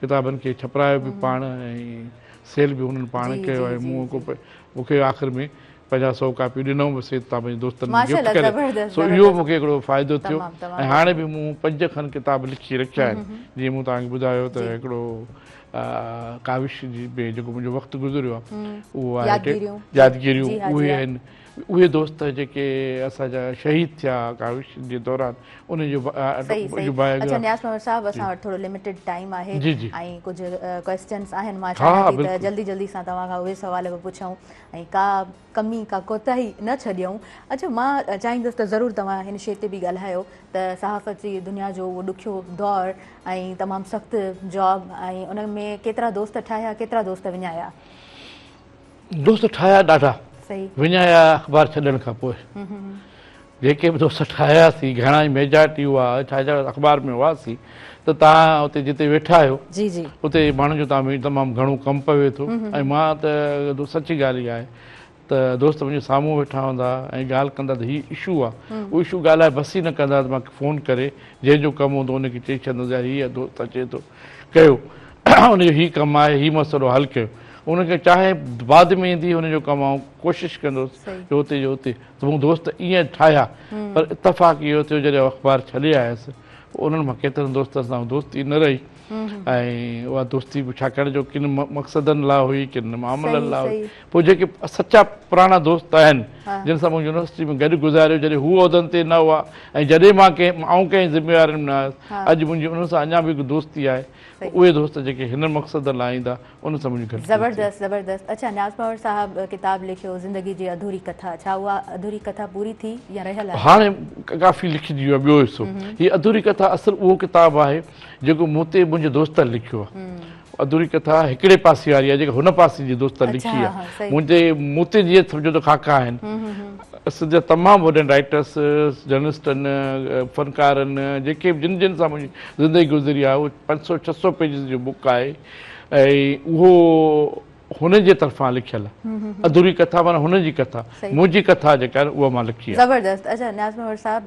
ڪتابن کي ڇپرايو به پاڻ ۽ سيل به انهن پاڻ ڪيو ۽ مون مون کي آخر ۾ 50 سو ڪاپيون ڏنائون به سي تان پنهنجي دوستن ۾ گفٽ ڪري سو اهو مون کي هڪڙو فائدو ٿيو ۽ هاڻي به مون پنج کن ڪتاب لکي رکيا آهن جيئن مون توهان کي ٻڌايو ته هڪڙو ڪاوش جي ۾ جيڪو منهنجو وقت گذريو آهي اهو آهي يادگيريون اهي آهن اهي دوست جيڪي اسان جا شهيد ٿيا ڪاوش جي دوران ان جو اڇا نياز پنهور صاحب اسان وٽ ٿورو لميٽيڊ ٽائيم آهي ۽ ڪجهه ڪويسچنس آهن مان چاهيان ٿي ته جلدي جلدي سان توهان کان اهي سوال به پڇون ۽ ڪا ڪمي ڪا ڪوتاهي نه ڇڏيون. اڇا مان چاهيندس ته ضرور توهان هن شيء تي به ڳالهايو ته صحافت جي دنيا جو اهو ڏکيو دور ۽ تمام سخت جاب ۽ ان ۾ ڪيترا دوست ٺاهيا ڪيترا دوست وڃايا؟ دوست ٺاهيا ڏاڍا وڃايا اخبار ڇڏڻ کان پوء جيڪي به دوست ٺاهياسين گهڻا ئي ميجارٽي هئا ڇا جا اخبار ۾ هئاسين ته توهان اتي جتي ويٺا آهيو جي جي اتي ماڻهن جو توهان ۾ تمام گهڻو ڪم پوي ٿو ۽ مان ته سچي ڳالهه اها آهي ته دوست منهنجي سامهون ويٺا هوندا ۽ ڳالهه ڪندا ته هي اشو آهي اهو اشو ڳالهائي بس ئي نه ڪندا ته مان فون ڪري جنهن جو ڪم هوندو ان کي چئي ڇڏندس يار هي دوست اچي ٿو ڪيو ان جو هي ڪم آهي هي مسئلو حل ڪيو ان کي چاهي بعد ۾ ايندي ان جو ڪم آئون ڪوشش ڪندس جو اتي جو اتي ته مون دوست ائين ٺاهيا پر اتفاق اهو ٿيو جڏهن اخبار ڇڏي آيس انهن مان ڪيترن دوستن سان دوستي نه رهي ۽ اها دوستي به ڇاڪاڻ جو ڪن مقصدن لاء هئي ڪن معاملن لاء هئي پوء جيڪي سچا پراڻا دوست آهن جن سان مون يونيورسٽي ۾ گڏ گذاريو جڏهن هو عهدن تي نه هئا ۽ جڏهن مان ڪنهن آئون ڪنهن ذميوارين ۾ نه آيس اڄ منهنجي انهن سان اڃا به هڪ دوستي آهي اهي دوست جيڪي هن مقصد لاء ايندا ان سان منهنجي گهٽ دوستي. زبردست زبردست اڇا نياز پنهور صاحب ڪتاب لکيو زندگي جي اڌوري ڪٿا ڇا اها اڌوري ڪٿا پوري ٿي يا رهيل آهي؟ هاڻي ڪافي لکجي ويو آهي ٻيو حصو هي اڌوري ڪٿا اصل اهو ڪتاب آهي جيڪو مون تي منهنجي دوستن لکيو آهي. اڌوري ڪٿا هڪڙي پاسي واري آهي جيڪا هن پاسي جي دوستن لکي آهي. منهنجي مون تي جيئن سمجهو ته خاڪا آهن. سنڌ جا تمام وڏن رائيٽرس، جرنلسٽن، فنڪارن جيڪي به جن جن سان منهنجي زندگي گذري آهي اهو 500 600 پيجز جو بڪ آهي ۽ اهو هن جي طرفان لکيل اڌوري ڪٿا معنيٰ هن جي ڪٿا منهنجي ڪٿا جيڪا آهي اها مان لکي آهي. زبردست. اڇا نياز پنهور صاحب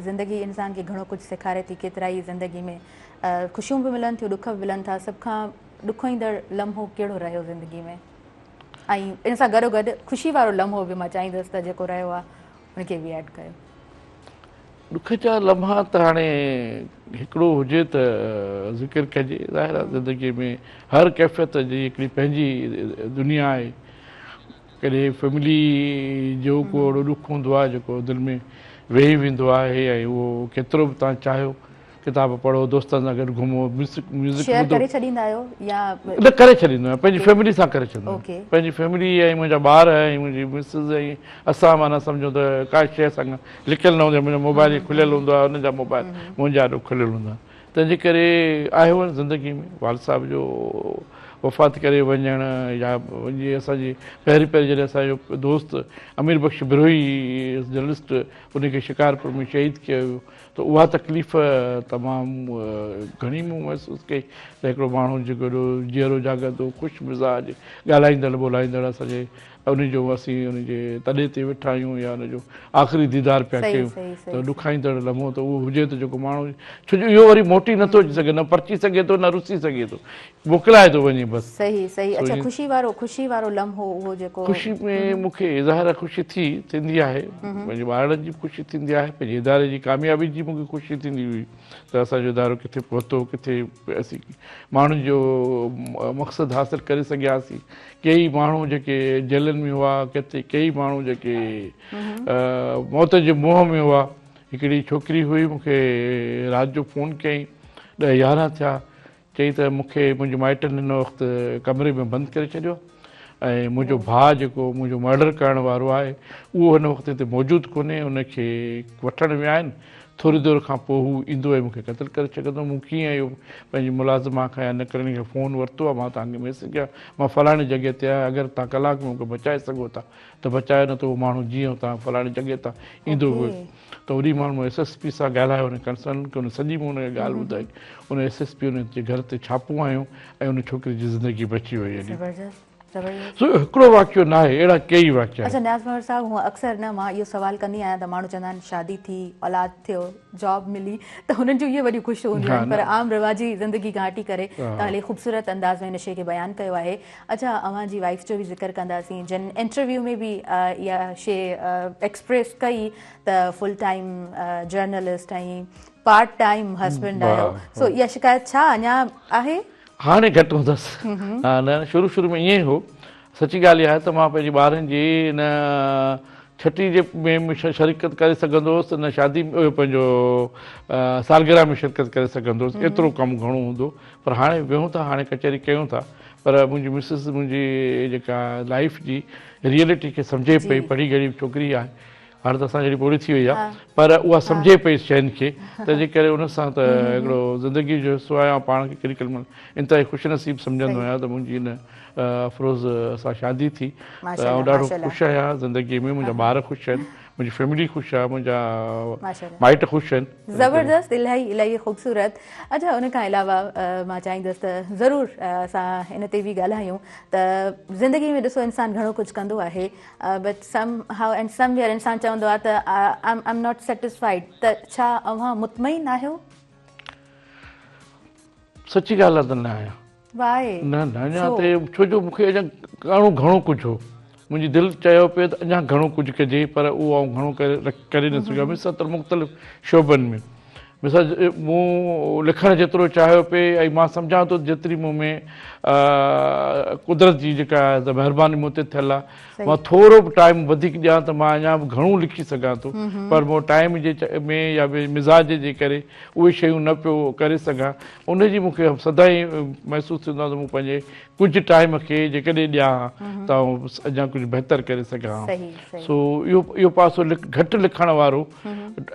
زندگي انسان کي گهڻو ڪجهه سيکاري ٿي ڪيترائي زندگي ۾ خوشيون به ملن ٿيون ڏک به ملن ٿا سڀ کان ڏکوئيندڙ لمحو ڪهڙو رهيو زندگي ۾ ۽ ان سان گڏو گڏ خوشي وارو لمحو به مان چاهيندس ته جيڪو رهيو آهي ان کي به ايڊ ڪيو. ڏک جا لمحا ته هاڻي هڪڙو هجي ته ذڪر ڪجي ظاهر آهي زندگي ۾ هر ڪيفيت جي هڪڙي پنهنجي دنيا آهي ڪڏهن فيملي جو ڪو اهڙو ڏک هوندو آهي جيڪو دل ۾ ويهي ويندو آهي ۽ اهو ڪيترو به توهان چاهيو ڪتاب پڙهو دوستن سان گڏ گهمو ميوزڪ ميوزڪ شيئر ڪري ڇڏيندا آهيو يا نه ڪري ڇڏيندو آهيان پنهنجي فيملي سان ڪري ڇڏيندو آهيان پنهنجي فيملي ۽ منهنجا ٻار ۽ منهنجي مسز ۽ اسان معنيٰ سمجهو ته ڪا شيء اسان کان لڪيل نه هوندي آهي منهنجو موبائل کليل هوندو آهي انهن جا موبائل منهنجا آڏو کليل هوندا آهن تنهن جي ڪري آهيو زندگي ۾ والد صاحب جو وفات ڪري وڃڻ يا جي اسان جي پهرين پهرين جڏهن اسان جو دوست امير بخش بروهي جرنلسٽ ان کي شڪارپور ۾ شهيد ڪيو ويو ته اها تڪليف تمام گهڻي مون محسوس ڪئي ته هڪڙو ماڻهو جيڪو ايڏو جيئرو جاڳندو خوش مزاج ڳالهائيندڙ ٻولهائيندڙ اسان جي ان جو اسين ان جي تڏي تي ويٺا آهيون يا ان جو آخري ديدار پيا ڪيون ته ڏکائيندڙ لمحو ته اهو هجي ته جيڪو ماڻهو ڇو جو اهو وري موٽي نٿو اچي سگهي نه پرچي سگهي ٿو نه رسي سگهي ٿو موڪلائي ٿو وڃي بس. صحيح صحيح اڇا خوشي وارو خوشي وارو لمحو اهو جيڪو. خوشي ۾ مون کي ظاهر آهي خوشي ٿي ٿيندي آهي پنهنجي ٻارڙن جي به خوشي ٿيندي آهي پنهنجي اداري جي ڪاميابي جي مون کي خوشي ٿيندي هئي ته اسان جو ادارو ڪٿي پهتو ڪٿي اسين ماڻهن جو مقصد حاصل ڪري سگهياسين ڪيئي ماڻهو جيڪي جيلن ۾ هئا ڪٿي ڪيئي ماڻهو جيڪي موت جي منهن ۾ هئا هڪڙي ڇوڪري هئي مون کي رات جو فون ڪيائين 10 11 ٿيا چئي ته مون کي منهنجي مائٽن هن وقت ڪمري ۾ بند ڪري ڇڏيو آهي ۽ منهنجو ڀاء جيڪو منهنجو مرڊر ڪرڻ وارو آهي اهو هن وقت هتي موجود ڪونهي ان کي وٺڻ ويا آهن ٿوري دير کان پوء هو ايندو ۽ مون کي قتل ڪري ڇڏندو مون ڪيئن اهو پنهنجي ملازمه کان يا نوڪرياڻي کان فون ورتو آهي مان توهان کي ميسيج ڪيان مان فلاڻي جڳهه تي آهيان اگر توهان ڪلاڪ ۾ مون کي بچائي سگهو ٿا ته بچايو نه ته اهو ماڻهو جيئن اتان فلاڻي جڳهه تان ايندو اهو ته اوڏي مهل مون ايس ايس پي سان ڳالهايو ان ڪنسرن کي ان سڄي مون ان کي ڳالهه ٻڌائي ان ايس ايس پي ان جي گهر تي ڇاپو هنيو ۽ ان ڇوڪري جي زندگي بچي وئي هلي. سو اهو هڪڙو واقعو ناهي اهڙا ڪيئي واقعا آهن. اڇا نياز پنهور صاحب هونء اڪثر نه مان اهو سوال ڪندي آهيان ته ماڻهو چوندا آهن شادي ٿي اولاد ٿيو جاب ملي ته هنن جون اهي وڏيون خوشيون هونديون آهن پر عام رواجي زندگي کان هٽي ڪري توهان الاهي خوبصورت انداز ۾ ان شيء کي بيان ڪيو آهي. اڇا اوهان جي وائيف جو به ذڪر ڪنداسين جن انٽرويو ۾ به اها شي ايڪسپريس ڪئي ته full time journalist ۽ part time husband آهيو سو اها شڪايت ڇا اڃا آهي؟ هاڻي گهٽ هوندس ها نه شروع شروع ۾ ائين ئي هو سچي ڳالهه اها آهي ته مان پنهنجي ٻارن جي نه ڇٺي جي ۾ شرڪت ڪري سگهندو هوس نه شادي پنهنجو سالگرهه ۾ شرڪت ڪري سگهندو هوس ايترو ڪم گهڻو هوندو پر هاڻي ويهون ٿا هاڻي ڪچهري ڪيون ٿا پر منهنجي مسز منهنجي جيڪا لائيف جي ريئلٽي کي سمجهي پئي پڙهي ڳڙهي ڇوڪري آهي هاڻي ته اسان جهڙي پوڙهي ٿي وئي آهي پر اها سمجهي پئي شين کي تنهن جي ڪري ان سان ته هڪڙو زندگي جو حصو آهيان پاڻ کي ڪيڏي ڪيڏي مهل انتهائي خوش نصيب سمجهندو آهيان ته منهنجي هن افروز سان شادي ٿي ته آئون ڏاڍو خوش آهيان زندگي ۾ منهنجا ٻار خوش آهن منهنجي فيملي خوش آهي منهنجا مائٽ خوش آهن. زبردست الاهي الاهي خوبصورت اڇا ان کان علاوه مان چاهيندس ته ضرور اسان ان تي به ڳالهايون ته زندگي ۾ ڏسو انسان گهڻو ڪجهه ڪندو آهي but somehow and somewhere انسان چوندو آهي ته I am not satisfied ته ڇا اوهان مطمئن آهيو؟ سچي ڳالهه آهي ته نه آهيان. وائي؟ نه نه اڃا ته ڇو جو مون کي اڃا ڪرڻو گهڻو ڪجهه هو. منهنجي دل چيو پئي ته اڃا گهڻو ڪجهه ڪجي پر اهو آئون گهڻو ڪري نه سگهيس. مثال طور مختلف شعبن ۾ مثال مون لکڻ جيترو چاهيو پئي ۽ مان سمجهان ٿو جيتري مون ۾ قدرت جي جيڪا مهرباني مون تي ٿيل آهي مان ٿورو به ٽائيم وڌيڪ ڏيان ته مان اڃا به گهڻو لکي سگهان ٿو پر مون ٽائيم جي ۾ يا مزاج جي ڪري اهي شيون نه پيو ڪري سگهان. ان جي مون کي سدائين محسوس ٿيندو آهي ته مون پنهنجي ڪجهه ٽائيم کي جيڪڏهن ڏيان ها ته آئون اڃا ڪجهه بهتر ڪري سگهان ها. سو اهو اهو پاسو گهٽ لکڻ وارو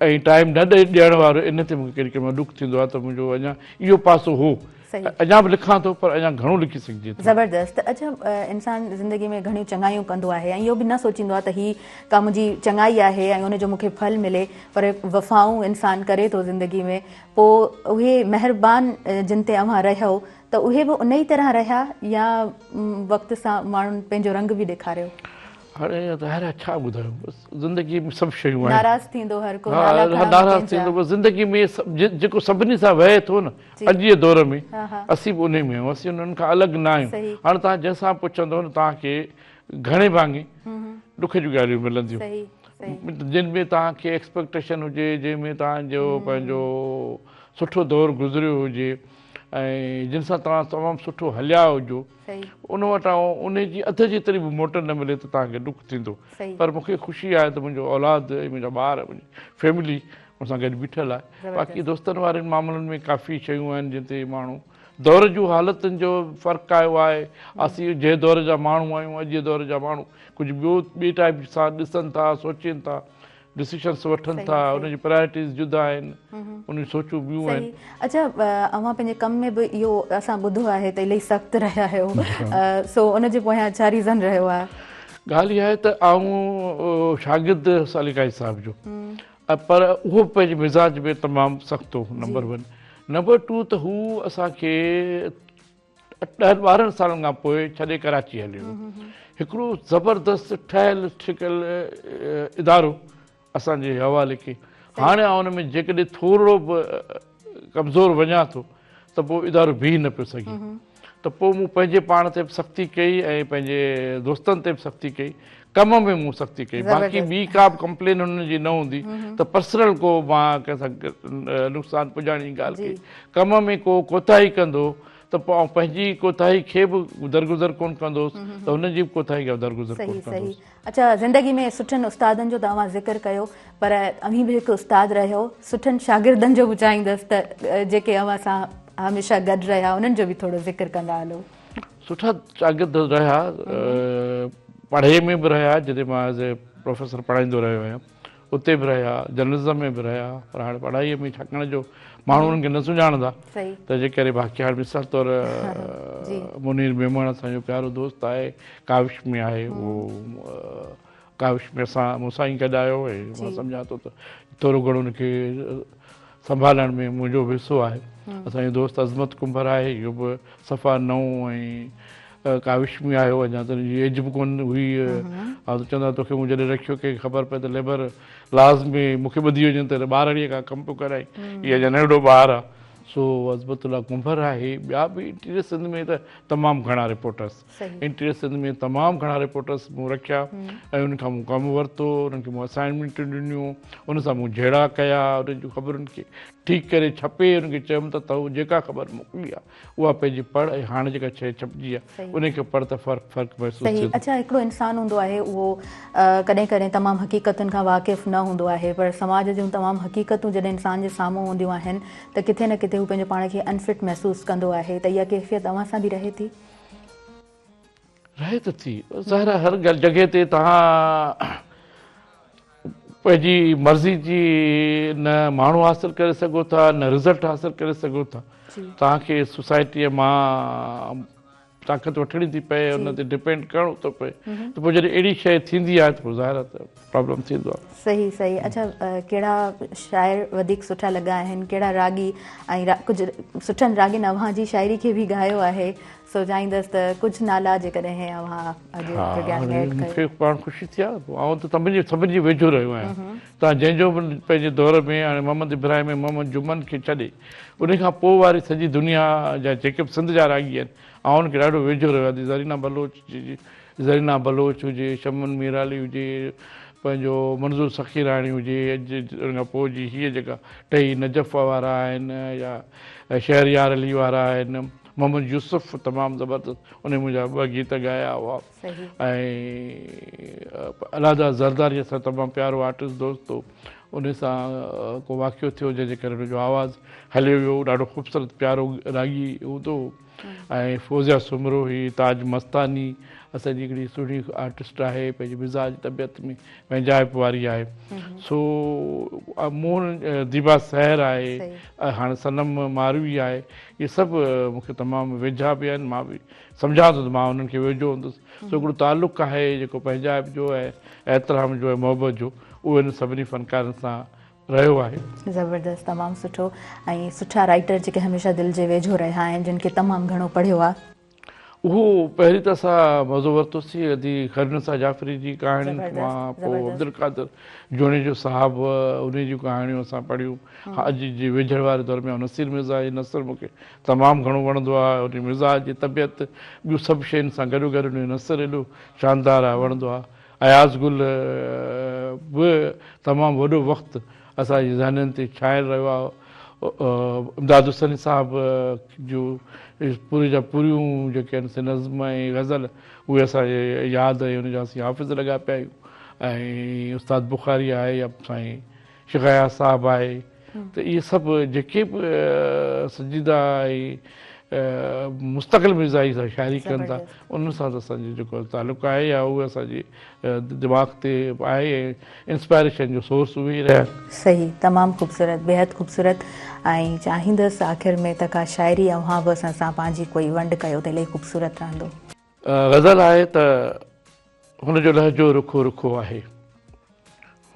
۽ ٽائيم نه ڏيڻ وارو ان تي مون کي ڪيڏي ڪيڏي مهل ڏک ٿيندو آهي ته منهنجو اڃا اهو پاسو هو. اڃا به لکان ٿو پر اڃا گهڻو لکي سگهجي ٿو. زبردست. اڇا انسان زندگي ۾ گهڻيون چڱايون ڪندو آهي ۽ اهو به نه سوچيندو آهي ته هي ڪا منهنجي چڱائي آهي ۽ ان جو مون کي ڦل ملي پر وفائون انسان ڪري ٿو زندگي ۾ پوء اهي مهربان جن تي اوهان رهيو ته اهي به ان ئي طرح رهيا يا وقت سان ماڻهن پنهنجو رنگ به ڏيکاريو؟ هاڻي ظاهر آهي ڇا ٻڌايون بس زندگي ۾ سڀ شيون آهن. ناراض ٿيندو هر ڪو نالا کڻندو ناراض ٿيندو بس زندگي ۾ جيڪو سڀني سان وهي ٿو نه اڄ جي دور ۾ اسين به انهي ۾ آهيون اسين انهن کان الڳ نه آهيون. هاڻي توهان جنهن سان پڇندو نه توهان کي گهڻي ڀاڱي ڏک جون ڳالهيون ملنديون جن ۾ توهان کي ايڪسپيڪٽيشن هجي جنهن ۾ توهان جو پنهنجو سٺو دور گذريو هجي ۽ جن سان توهان تمام سٺو هليا هجو ان وٽان ان جي اڌ جيتري به موٽ نه ملي ته توهان کي ڏک ٿيندو پر مون کي خوشي آهي ته منهنجو اولاد ۽ منهنجا ٻار منهنجي فيملي مون سان گڏ بيٺل آهي باقي دوستن وارن معاملن ۾ ڪافي شيون آهن جن تي ماڻهو دور جون حالتن جو فرق آيو آهي اسين جنهن دور جا ماڻهو آهيون اڄ جي دور جا ماڻهو ڪجهه ٻيو ٻي ٽائپ سان ڏسن ٿا سوچين ٿا ڊسيشنس وٺن ٿا ان جون پرائرٽيز جدا آهن ان جون سوچون ٻيون آهن. اڇا اوهان پنهنجي ڪم ۾ به اهو اسان ٻڌو آهي ته الائي سخت رهيا آهيو سو ان جي پويان ڇا ريزن رهيو آهي؟ ڳالهه اها آهي ته آئون شاگرد هوس علي قائد صاحب جو پر اهو به پنهنجي مزاج ۾ تمام سخت هو نمبر ون نمبر ٽو ته هو اسان کي ڏهن ٻارهن سالن کان پوء ڇڏي ڪراچي هليو ويو. هڪڙو زبردست ٺهيل ٺڪيل ادارو اسان جي حوالي ڪئي. هاڻي آئون ان ۾ جيڪڏهن ٿورڙو به ڪمزور وڃان ٿو ته پوء ادارو بيهي نه پيو سگهي. ته پوء مون پنهنجي پاڻ تي به سختي ڪئي ۽ پنهنجي دوستن تي به سختي ڪئي. ڪم ۾ مون سختي ڪئي. باقي ٻي ڪا به ڪمپلين هنن جي نه هوندي ته پرسنل ڪو مان ڪنهن سان نقصان پڄائڻ جي ڳالهه ڪئي. ڪم ۾ ڪو ڪوتاهي ڪندو ته پوء آئون پنهنجي ڪوتاهي کي به درگذر ڪونه ڪندو هوس ته هنن جي به ڪوتاهي کي درگذر ڪونه ڪندو هوس. اڇا زندگي ۾ سٺن استادن جو ته اوهان ذڪر ڪيو پر اوهين به هڪ استاد رهيو سٺن شاگردن جو به چاهيندس ته جيڪي اوهان سان هميشه گڏ رهيا انهن جو به ٿورو ذڪر ڪندا هلو. سٺا شاگرد رهيا پڙهائي ۾ به رهيا جتي مان ايز اي پروفيسر پڙهائيندو رهيو آهيان اتي به رهيا جرنلزم ۾ به رهيا پر هاڻي پڙهائي ۾ ڇاڪاڻ جو ماڻهو انهن کي نه سڃاڻندا ته جي ڪري باقي هاڻي مثال طور منير ميمڻ اسان جو پيارو دوست آهي ڪاوش ۾ آهي اهو ڪاوش ۾ اسان مون سان ئي گڏ آيو ۽ مان سمجهان ٿو ته ٿورو گهڻو ان کي سنڀالڻ ۾ منهنجو به حصو آهي. اسان جو دوست عظمت ڪنڀر آهي اهو به صفا نئون ۽ ڪاوش ۾ آيو اڃا ته ان جي ايج به ڪونه هئي. آئون ته چوندو آهيان توکي مون جڏهن رکيو ڪنهن کي خبر پئي ته ليبر لاز ۾ مون کي ٻڌي وڃن ته ٻارڙيء کان ڪم پيو ڪرائين هي اڃا ننڍڙو ٻار آهي. سو عظمت الله ڪنڀر آهي ٻيا به انٽيريئر سنڌ ۾ ته تمام گهڻا رپورٽرس انٽيريئر سنڌ ۾ تمام گهڻا رپورٽرس مون رکيا ۽ انهن کان مون ڪم ورتو انهن کي مون اسائنمينٽون ڏنيون ان سان مون جهيڙا ڪيا انهن جون خبرن کي ٺيڪ ڪري ڇپي انهن کي چيم ته تو جيڪا خبر موڪلي آهي اها پنهنجي پڙهه ۽ هاڻي جيڪا شيء ڇپجي آهي ان کي پڙهه ته فرق فرق محسوس ٿئي ٿو. اڇا هڪڙو انسان هوندو آهي اهو ڪڏهن ڪڏهن تمام حقيقتن کان واقف نه هوندو آهي پر سماج جون تمام حقيقتون جڏهن انسان جي سامهون هونديون آهن ته ڪٿي نه ڪٿي هو پنهنجو پاڻ کي انفٽ محسوس ڪندو آهي ته اها ڪيفيت اوهان سان به رهي ٿي؟ رهي ته ٿي. ظاهر آهي هر جڳهه تي توهان پنهنجي مرضي جي نه ماڻهو حاصل ڪري سگهو ٿا نه رزلٽ حاصل ڪري سگهو ٿا. توهان کي سوسائٽيء مان طاقت وٺڻي ٿي پئي ان تي ڊپينڊ ڪرڻو ٿو پئي ته پوء جڏهن اهڙي شيء ٿيندي آهي ته پوء ظاهر آهي ته پرابلم ٿيندو آهي. صحيح صحيح اڇا ڪهڙا شاعر وڌيڪ سٺا لڳا آهن ڪهڙا راڳي ۽ ڪجهه سٺن راڳين اوهان جي شاعري کي به ڳايو آهي سو چاهيندس ته ڪجهه نالا جيڪڏهن اوهان اڄ پروگرام ۾ ايڊ ڪيو. مون کي پاڻ خوشي ٿي آهي آئون ته سڀني سڀني جي ويجهو رهيو آهيان توهان جنهن جو به پنهنجي دور ۾ هاڻي محمد ابراهيم ۽ محمد جمن کي ڇڏي ان کان پوء واري سڄي دنيا جا جيڪي به سنڌ جا راڳي آهن آئون انهن کي ڏاڍو ويجهو رهيو آهيان زرينا بلوچ جي زرينا بلوچ هجي شمن ميرالي هجي پنهنجو منظور سخيراڻي هجي اڄ ان کان پوء جي هيء جيڪا ٽئي نجف وارا آهن يا شهريار علي وارا آهن محمد يوسف تمام زبردست ان منهنجا ٻه گيت ڳايا هئا ۽ الهداد زرداري اسان تمام پيارو آرٽسٽ دوست هو ان سان ڪو واقعو ٿيو جنهن جي ڪري ان جو آواز هليو ويو ڏاڍو خوبصورت پيارو راڳي هوندو هو ۽ فوزيا سومرو هئي تاج مستاني اسان جي هڪڙي سهڻي آرٽسٽ آهي پنهنجي مزاج طبيعت ۾ پنهنجائپ واري آهي سو مون ديبا سحر آهي هاڻي صنم ماروي آهي اهي سڀ مون کي تمام ويجها به آهن مان به سمجهان ٿو ته مان انهن کي ويجهو هوندس سو هڪڙو تعلق آهي جيڪو پنهنجائپ جو ۽ احترام جو ۽ محبت جو اهو انهن سڀني فنڪارن سان رهيو آهي. زبردست تمام سٺو ۽ سٺا رائيٽر جيڪي هميشه دل جي ويجهو رهيا آهن جن کي تمام گهڻو پڙهيو آهي. اهو پهرين ته اسان مزو ورتوسين ادي خيرالنساء جعفري جي ڪهاڻين مان پوء عبدالقادر جوڻيجو صاحب انهي جون ڪهاڻيون اسان پڙهيون اڄ جي ويجهڙ واري دور ۾ نصير مرزا جي نثر مون کي تمام گهڻو وڻندو آهي ان جي مزاج جي طبيعت ٻيون سڀ شين سان گڏو گڏ ان جو نثر ايڏو شاندار آهي وڻندو آهي اياز گل به تمام وڏو وقت اسان جي ذهنن تي ڇانيل رهيو آهي. امداد حسيني صاحب جون پوري جا پوريون جيڪي آهن سي نظم ۽ غزل اهي اسان جي ياد ۽ ان جا اسين حافظ لڳا پيا آهيون ۽ استاد بخاري آهي يا سائين شيخ اياز صاحب آهي ته اهي سڀ جيڪي به سنجيده ۽ مستقل مزاجي سان شاعري ڪن ٿا انهن سان ته اسان جو جيڪو تعلق آهي يا اهي اسان جي دماغ تي آهي ۽ انسپائريشن جو سورس اهي ئي رهيا آهن. صحيح تمام خوبصورت بيحد خوبصورت ۽ چاهيندس آخر ۾ ته ڪا شاعري اوهان به اسان سان پنهنجي ڪوئي ونڊ ڪيو ته الاهي خوبصورت رهندو. غزل آهي ته هن جو لهجو رکو رکو آهي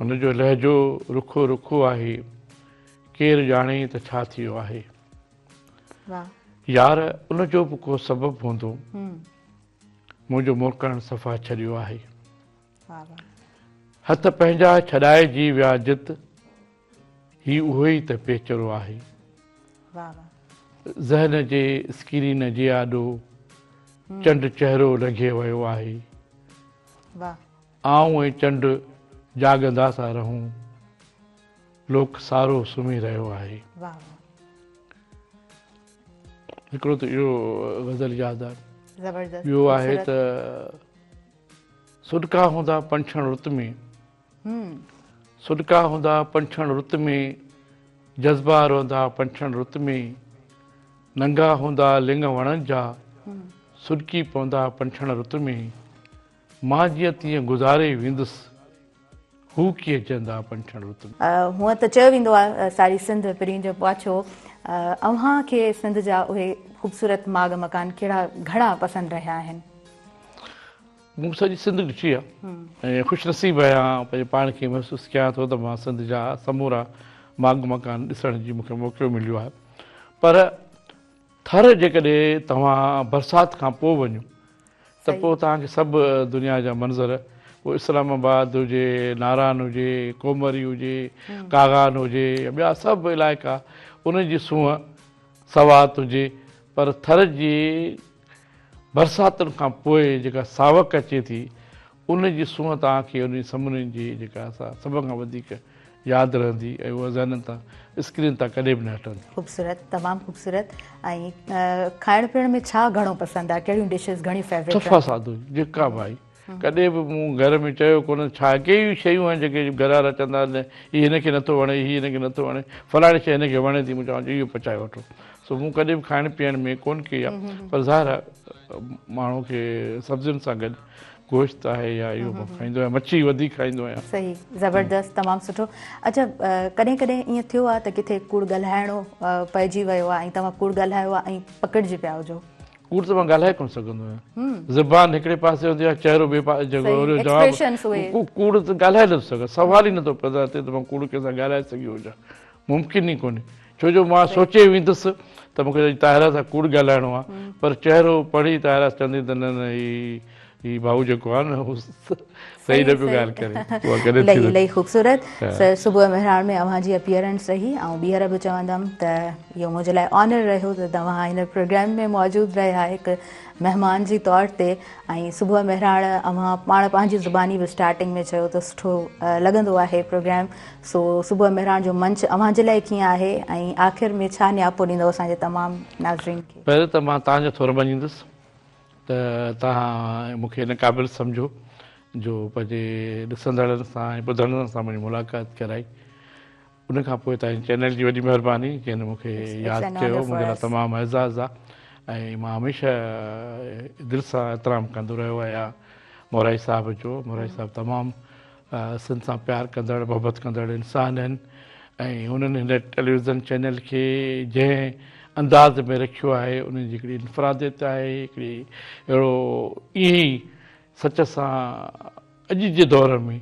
هن جو لهجو رکو رکو آهي ڪير ڄاڻي ته ڇا ٿيو آهي يار ان جو به ڪو سبب هوندو منهنجو مرڪڻ صفا ڇڏيو آهي هٿ پنهنجا ڇڏائجي ويا جت هي اهو ئي ته پيچرو آهي. ذهن جي اسڪرين جي آڏو چنڊ چهرو لنگهي ويو آهي. آئون ۽ چنڊ جاڳندا ٿا رهون. لوڪ سارو سمهي رهيو آهي. هڪڙو ته اهو غزل ياد آهي. ٻيو آهي ته سڏڪا هوندا پنڇڻ رت ۾. سڏڪا هوندا پنڇڻ رت ۾، جذبا روندا پنڇڻ رت ۾، ننگا هوندا لڱ وڻن جا، سڏڪي پوندا پنڇڻ رت ۾، مان جيئن تيئن گذاري ويندس، هو ڪيئن جيئندا پنڇڻ رت ۾. هونئن ته چيو ويندو آهي ساري سنڌ پرين جو پاڇو، اوهان کي سنڌ جا اهي خوبصورت ماڳ مڪان ڪهڙا گهڻا پسند رهيا آهن؟ مون سڄي سنڌ ڏٺي آهي ۽ خوش نصيب آهيان پنهنجي پاڻ کي محسوس ڪيان ٿو ته مان سنڌ جا سمورا ماڳ مڪان ڏسڻ جي مون کي موقعو مليو آهي پر ٿر جيڪڏهن توهان برسات کان پوء وڃو ته پوء توهان کي سڀ دنيا جا منظر پوء اسلام آباد هجي ناران هجي ڪومري هجي ڪاغان هجي يا ٻيا سڀ علائقا انهن جي سونهن سوات هجي پر ٿر جي برساتن کان پوء جيڪا ساوڪ اچي ٿي، ان جي سونهن توهان کي انهن سمورين جي جيڪا سا سڀ کان وڌيڪ ياد رهندي ۽ اها ذهنن تان اسڪرين تان ڪڏهن به نه هٽندي. خوبصورت تمام خوبصورت ۽ کائڻ پيئڻ ۾ ڇا گهڻو پسند آهي ڪهڙيون ڊشز گهڻيون فيورٽ صفا سادو جيڪا به آئي ڪڏهن به مون گهر ۾ چيو ڪونه ڇا ڪيئي شيون آهن جيڪي گهر وارا چوندا آهن هي هن کي نٿو وڻي هي هن کي نٿو وڻي فلاڻي شيء هن کي وڻي ٿي مون چوان اهو پچائي وٺو سو مون ڪڏهن به کائڻ پيئڻ ۾ ڪونه ڪئي آهي پر ظاهر آهي ماڻهو کي سبزين سان گڏ گوشت آهي يا اهو مان کائيندو آهيان مڇي وڌيڪ کائيندو آهيان. صحيح زبردست تمام سٺو اڇا ڪڏهن ڪڏهن ائين ٿيو آهي ته ڪٿي ڪوڙ ڳالهائڻو پئجي ويو آهي ۽ توهان ڪوڙ ڳالهايو آهي ۽ پڪڙجي پيا هجو. ڪوڙ ته مان ڳالهائي ڪونه سگهندو آهيان. زبان هڪڙي پاسي هوندي آهي، چهرو ٻئي پاسي جيڪو ان جو جواب ڪوڙ ته ڳالهائي نٿو سگهان. سوال ئي نٿو پيدا ٿئي ته مان ڪوڙ ڪنهن سان ڳالهائي سگهيو هجان. ممڪن ئي ڪونهي. ڇو جو مان سوچي ويندس ته مون کي اڄ طاهره سان ڪوڙ ڳالهائڻو آهي پر چهرو پڙهي طاهره چوندي ته نه نه هي هي ڀائو جيڪو آهي نه هو صحيح نه پيو ڳالهه ڪري. اها ڪڏهن ٿي الاهي الاهي خوبصورت سر صبح مهراڻ ۾ اوهان جي اپيئرنس رهي آئون ٻيهر به چوندم ته اهو منهنجي لاء آنر رهيو ته توهان هن پروگرام ۾ موجود رهيا هڪ مهمان جي طور تي ۽ صبح مهراڻ اوهان پاڻ پنهنجي زباني به اسٽارٽنگ ۾ چيو ته سٺو لڳندو آهي پروگرام سو صبح مهراڻ جو منچ اوهان جي لاء ڪيئن آهي ۽ آخر ۾ ڇا نياپو ڏيندو اسان جي تمام ناظرين کي. پهريون ته مان توهان جو ٿورو مڃيندس ته توهان مون کي ان قابل سمجهيو جو پنهنجي ڏسندڙن سان ۽ ٻڌندڙن سان منهنجي ملاقات ڪرائي. ان کان پوء توهان جي چينل جي وڏي مهرباني جنهن مون کي ياد ڪيو منهنجي لاء تمام اعزاز آهي ۽ مان هميشه دل سان احترام ڪندو رهيو آهيان مورائي صاحب جو. مورائي صاحب تمام سنڌ سان پيار ڪندڙ محبت ڪندڙ انسان آهن ۽ انهن هن ٽيليويزن چينل کي جنهن انداز ۾ رکيو آهي انهن جي هڪڙي انفراديت آهي هڪڙي اهڙو ائين ئي سچ سان اڄ جي دور ۾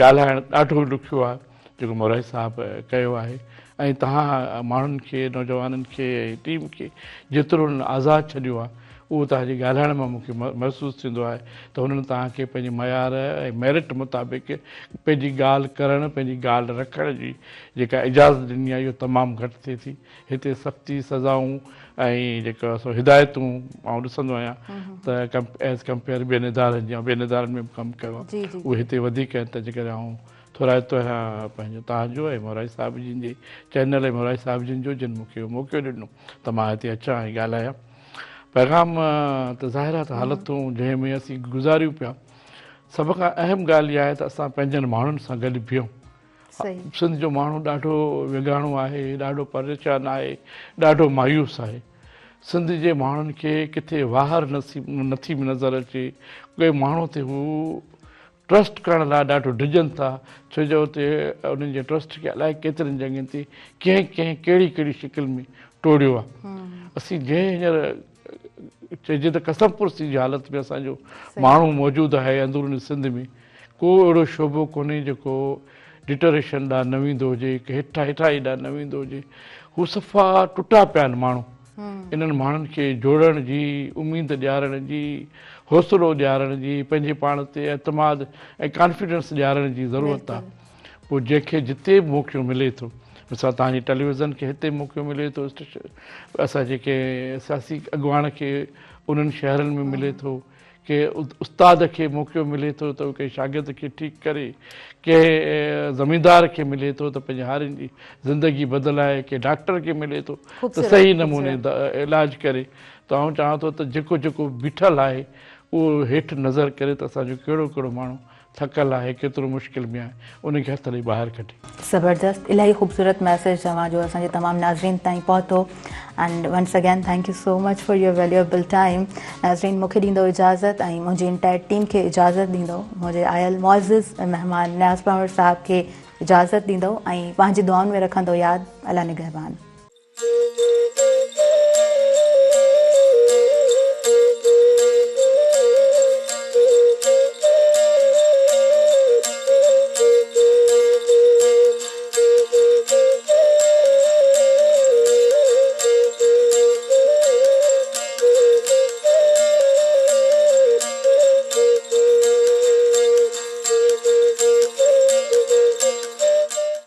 ڳالهائڻ ڏاڍو ڏکيو آهي جيڪو مورائي صاحب ڪيو آهي ۽ توهان ماڻهن کي نوجوانن کي ۽ ٽيم کي جيترو انهن آزاد ڇڏيو آهي اهو توهان جي ڳالهائڻ مان مون کي محسوس ٿيندو آهي ته هنن توهان کي پنهنجي معيار ۽ ميرٽ مطابق پنهنجي ڳالهه ڪرڻ پنهنجي ڳالهه رکڻ جي جيڪا اجازت ڏني آهي اهو تمام گهٽ ٿئي ٿي. هتي سختي سزائون ۽ جيڪو سو هدايتون آئون ڏسندو آهيان ته ايز ڪمپيئر ٻين ادارن جي آئون ٻين ادارن ۾ به ڪم ڪيو آهي اهي هتي وڌيڪ آهن ته جيڪڏهن آئون ٿورائتو آهيان پنهنجو توهان جو ۽ مورائي صاحب جن جي چينل ۽ مورائي صاحب جن جو جن مون کي اهو موقعو ڏنو ته مان هتي اچان ۽ ڳالهايان پيغام ته ظاهر آهي ته حالتون جنهن ۾ اسين گذاريون پيا سڀ کان اهم ڳالهه اها آهي ته اسان پنهنجن ماڻهن سان گڏ بيهون سنڌ جو ماڻهو ڏاڍو ويڳاڻو آهي، ڏاڍو پريشان آهي، ڏاڍو مايوس آهي. سنڌ جي ماڻهن کي ڪٿي واهر نٿي نظر اچي، ڪنهن ماڻهو تي هو ٽرسٽ ڪرڻ لاء ڏاڍو ڊڄن ٿا، ڇو جو اتي انهن جي ٽرسٽ کي الائي ڪيترين جڳهين تي ڪنهن ڪنهن ڪهڙي ڪهڙي شڪل ۾ ٽوڙيو آهي. اسين جنهن هينئر چئجي ته ڪسمپرسي جي حالت ۾ اسان جو ماڻهو موجود آهي اندروني سنڌ ۾ ڪو اهڙو شعبو ڪونهي جيڪو ڊٽريشن ڏانهن نه ويندو هجي، هيٺ هيٺائي ڏانهن نه ويندو هجي. هو صفا ٽٽا پيا آهن ماڻهو. انهن ماڻهن کي جوڙڻ جي، اميد ڏيارڻ جي، حوصلو ڏيارڻ جي، پنهنجي پاڻ تي اعتماد ۽ ڪانفيڊنس ڏيارڻ جي ضرورت آهي. پوء جنهن کي جتي به موقعو ملي ٿو، مثال توهان جي ٽيليويزن کي هتي موقعو ملي ٿو، اسان جي ڪنهن سياسي اڳواڻ کي انهن شهرن ۾ ملي ٿو، ڪنهن استاد کي موقعو ملي ٿو ته هو ڪنهن شاگرد کي ٺيڪ ڪري، ڪنهن زميندار کي ملي ٿو ته پنهنجي هارين جي زندگي بدلائي، ڪنهن ڊاڪٽر کي ملي ٿو ته صحيح نموني علاج ڪري ته آئون چاهيان ٿو ته جيڪو جيڪو بيٺل آهي اهو هيٺ نظر ڪري ته اسان جو ڪهڙو ڪهڙو ماڻهو ٿڪل آهي ڪيترو مشڪل ۾ آهي ان کي هٿ ڏئي ٻاهر ڪڍي. زبردست الاهي خوبصورت ميسيج اوهان جو اسان جي تمام ناظرين تائين پهتو and once again thank you so much for your valuable time ناظرين مون کي ڏيندو اجازت ۽ منهنجي انٽائر ٽيم کي اجازت ڏيندو منهنجي آيل معزز مهمان نياز پنهور صاحب کي اجازت ڏيندو ۽ پنهنجي دعائن ۾ رکندو ياد الله نگهبان.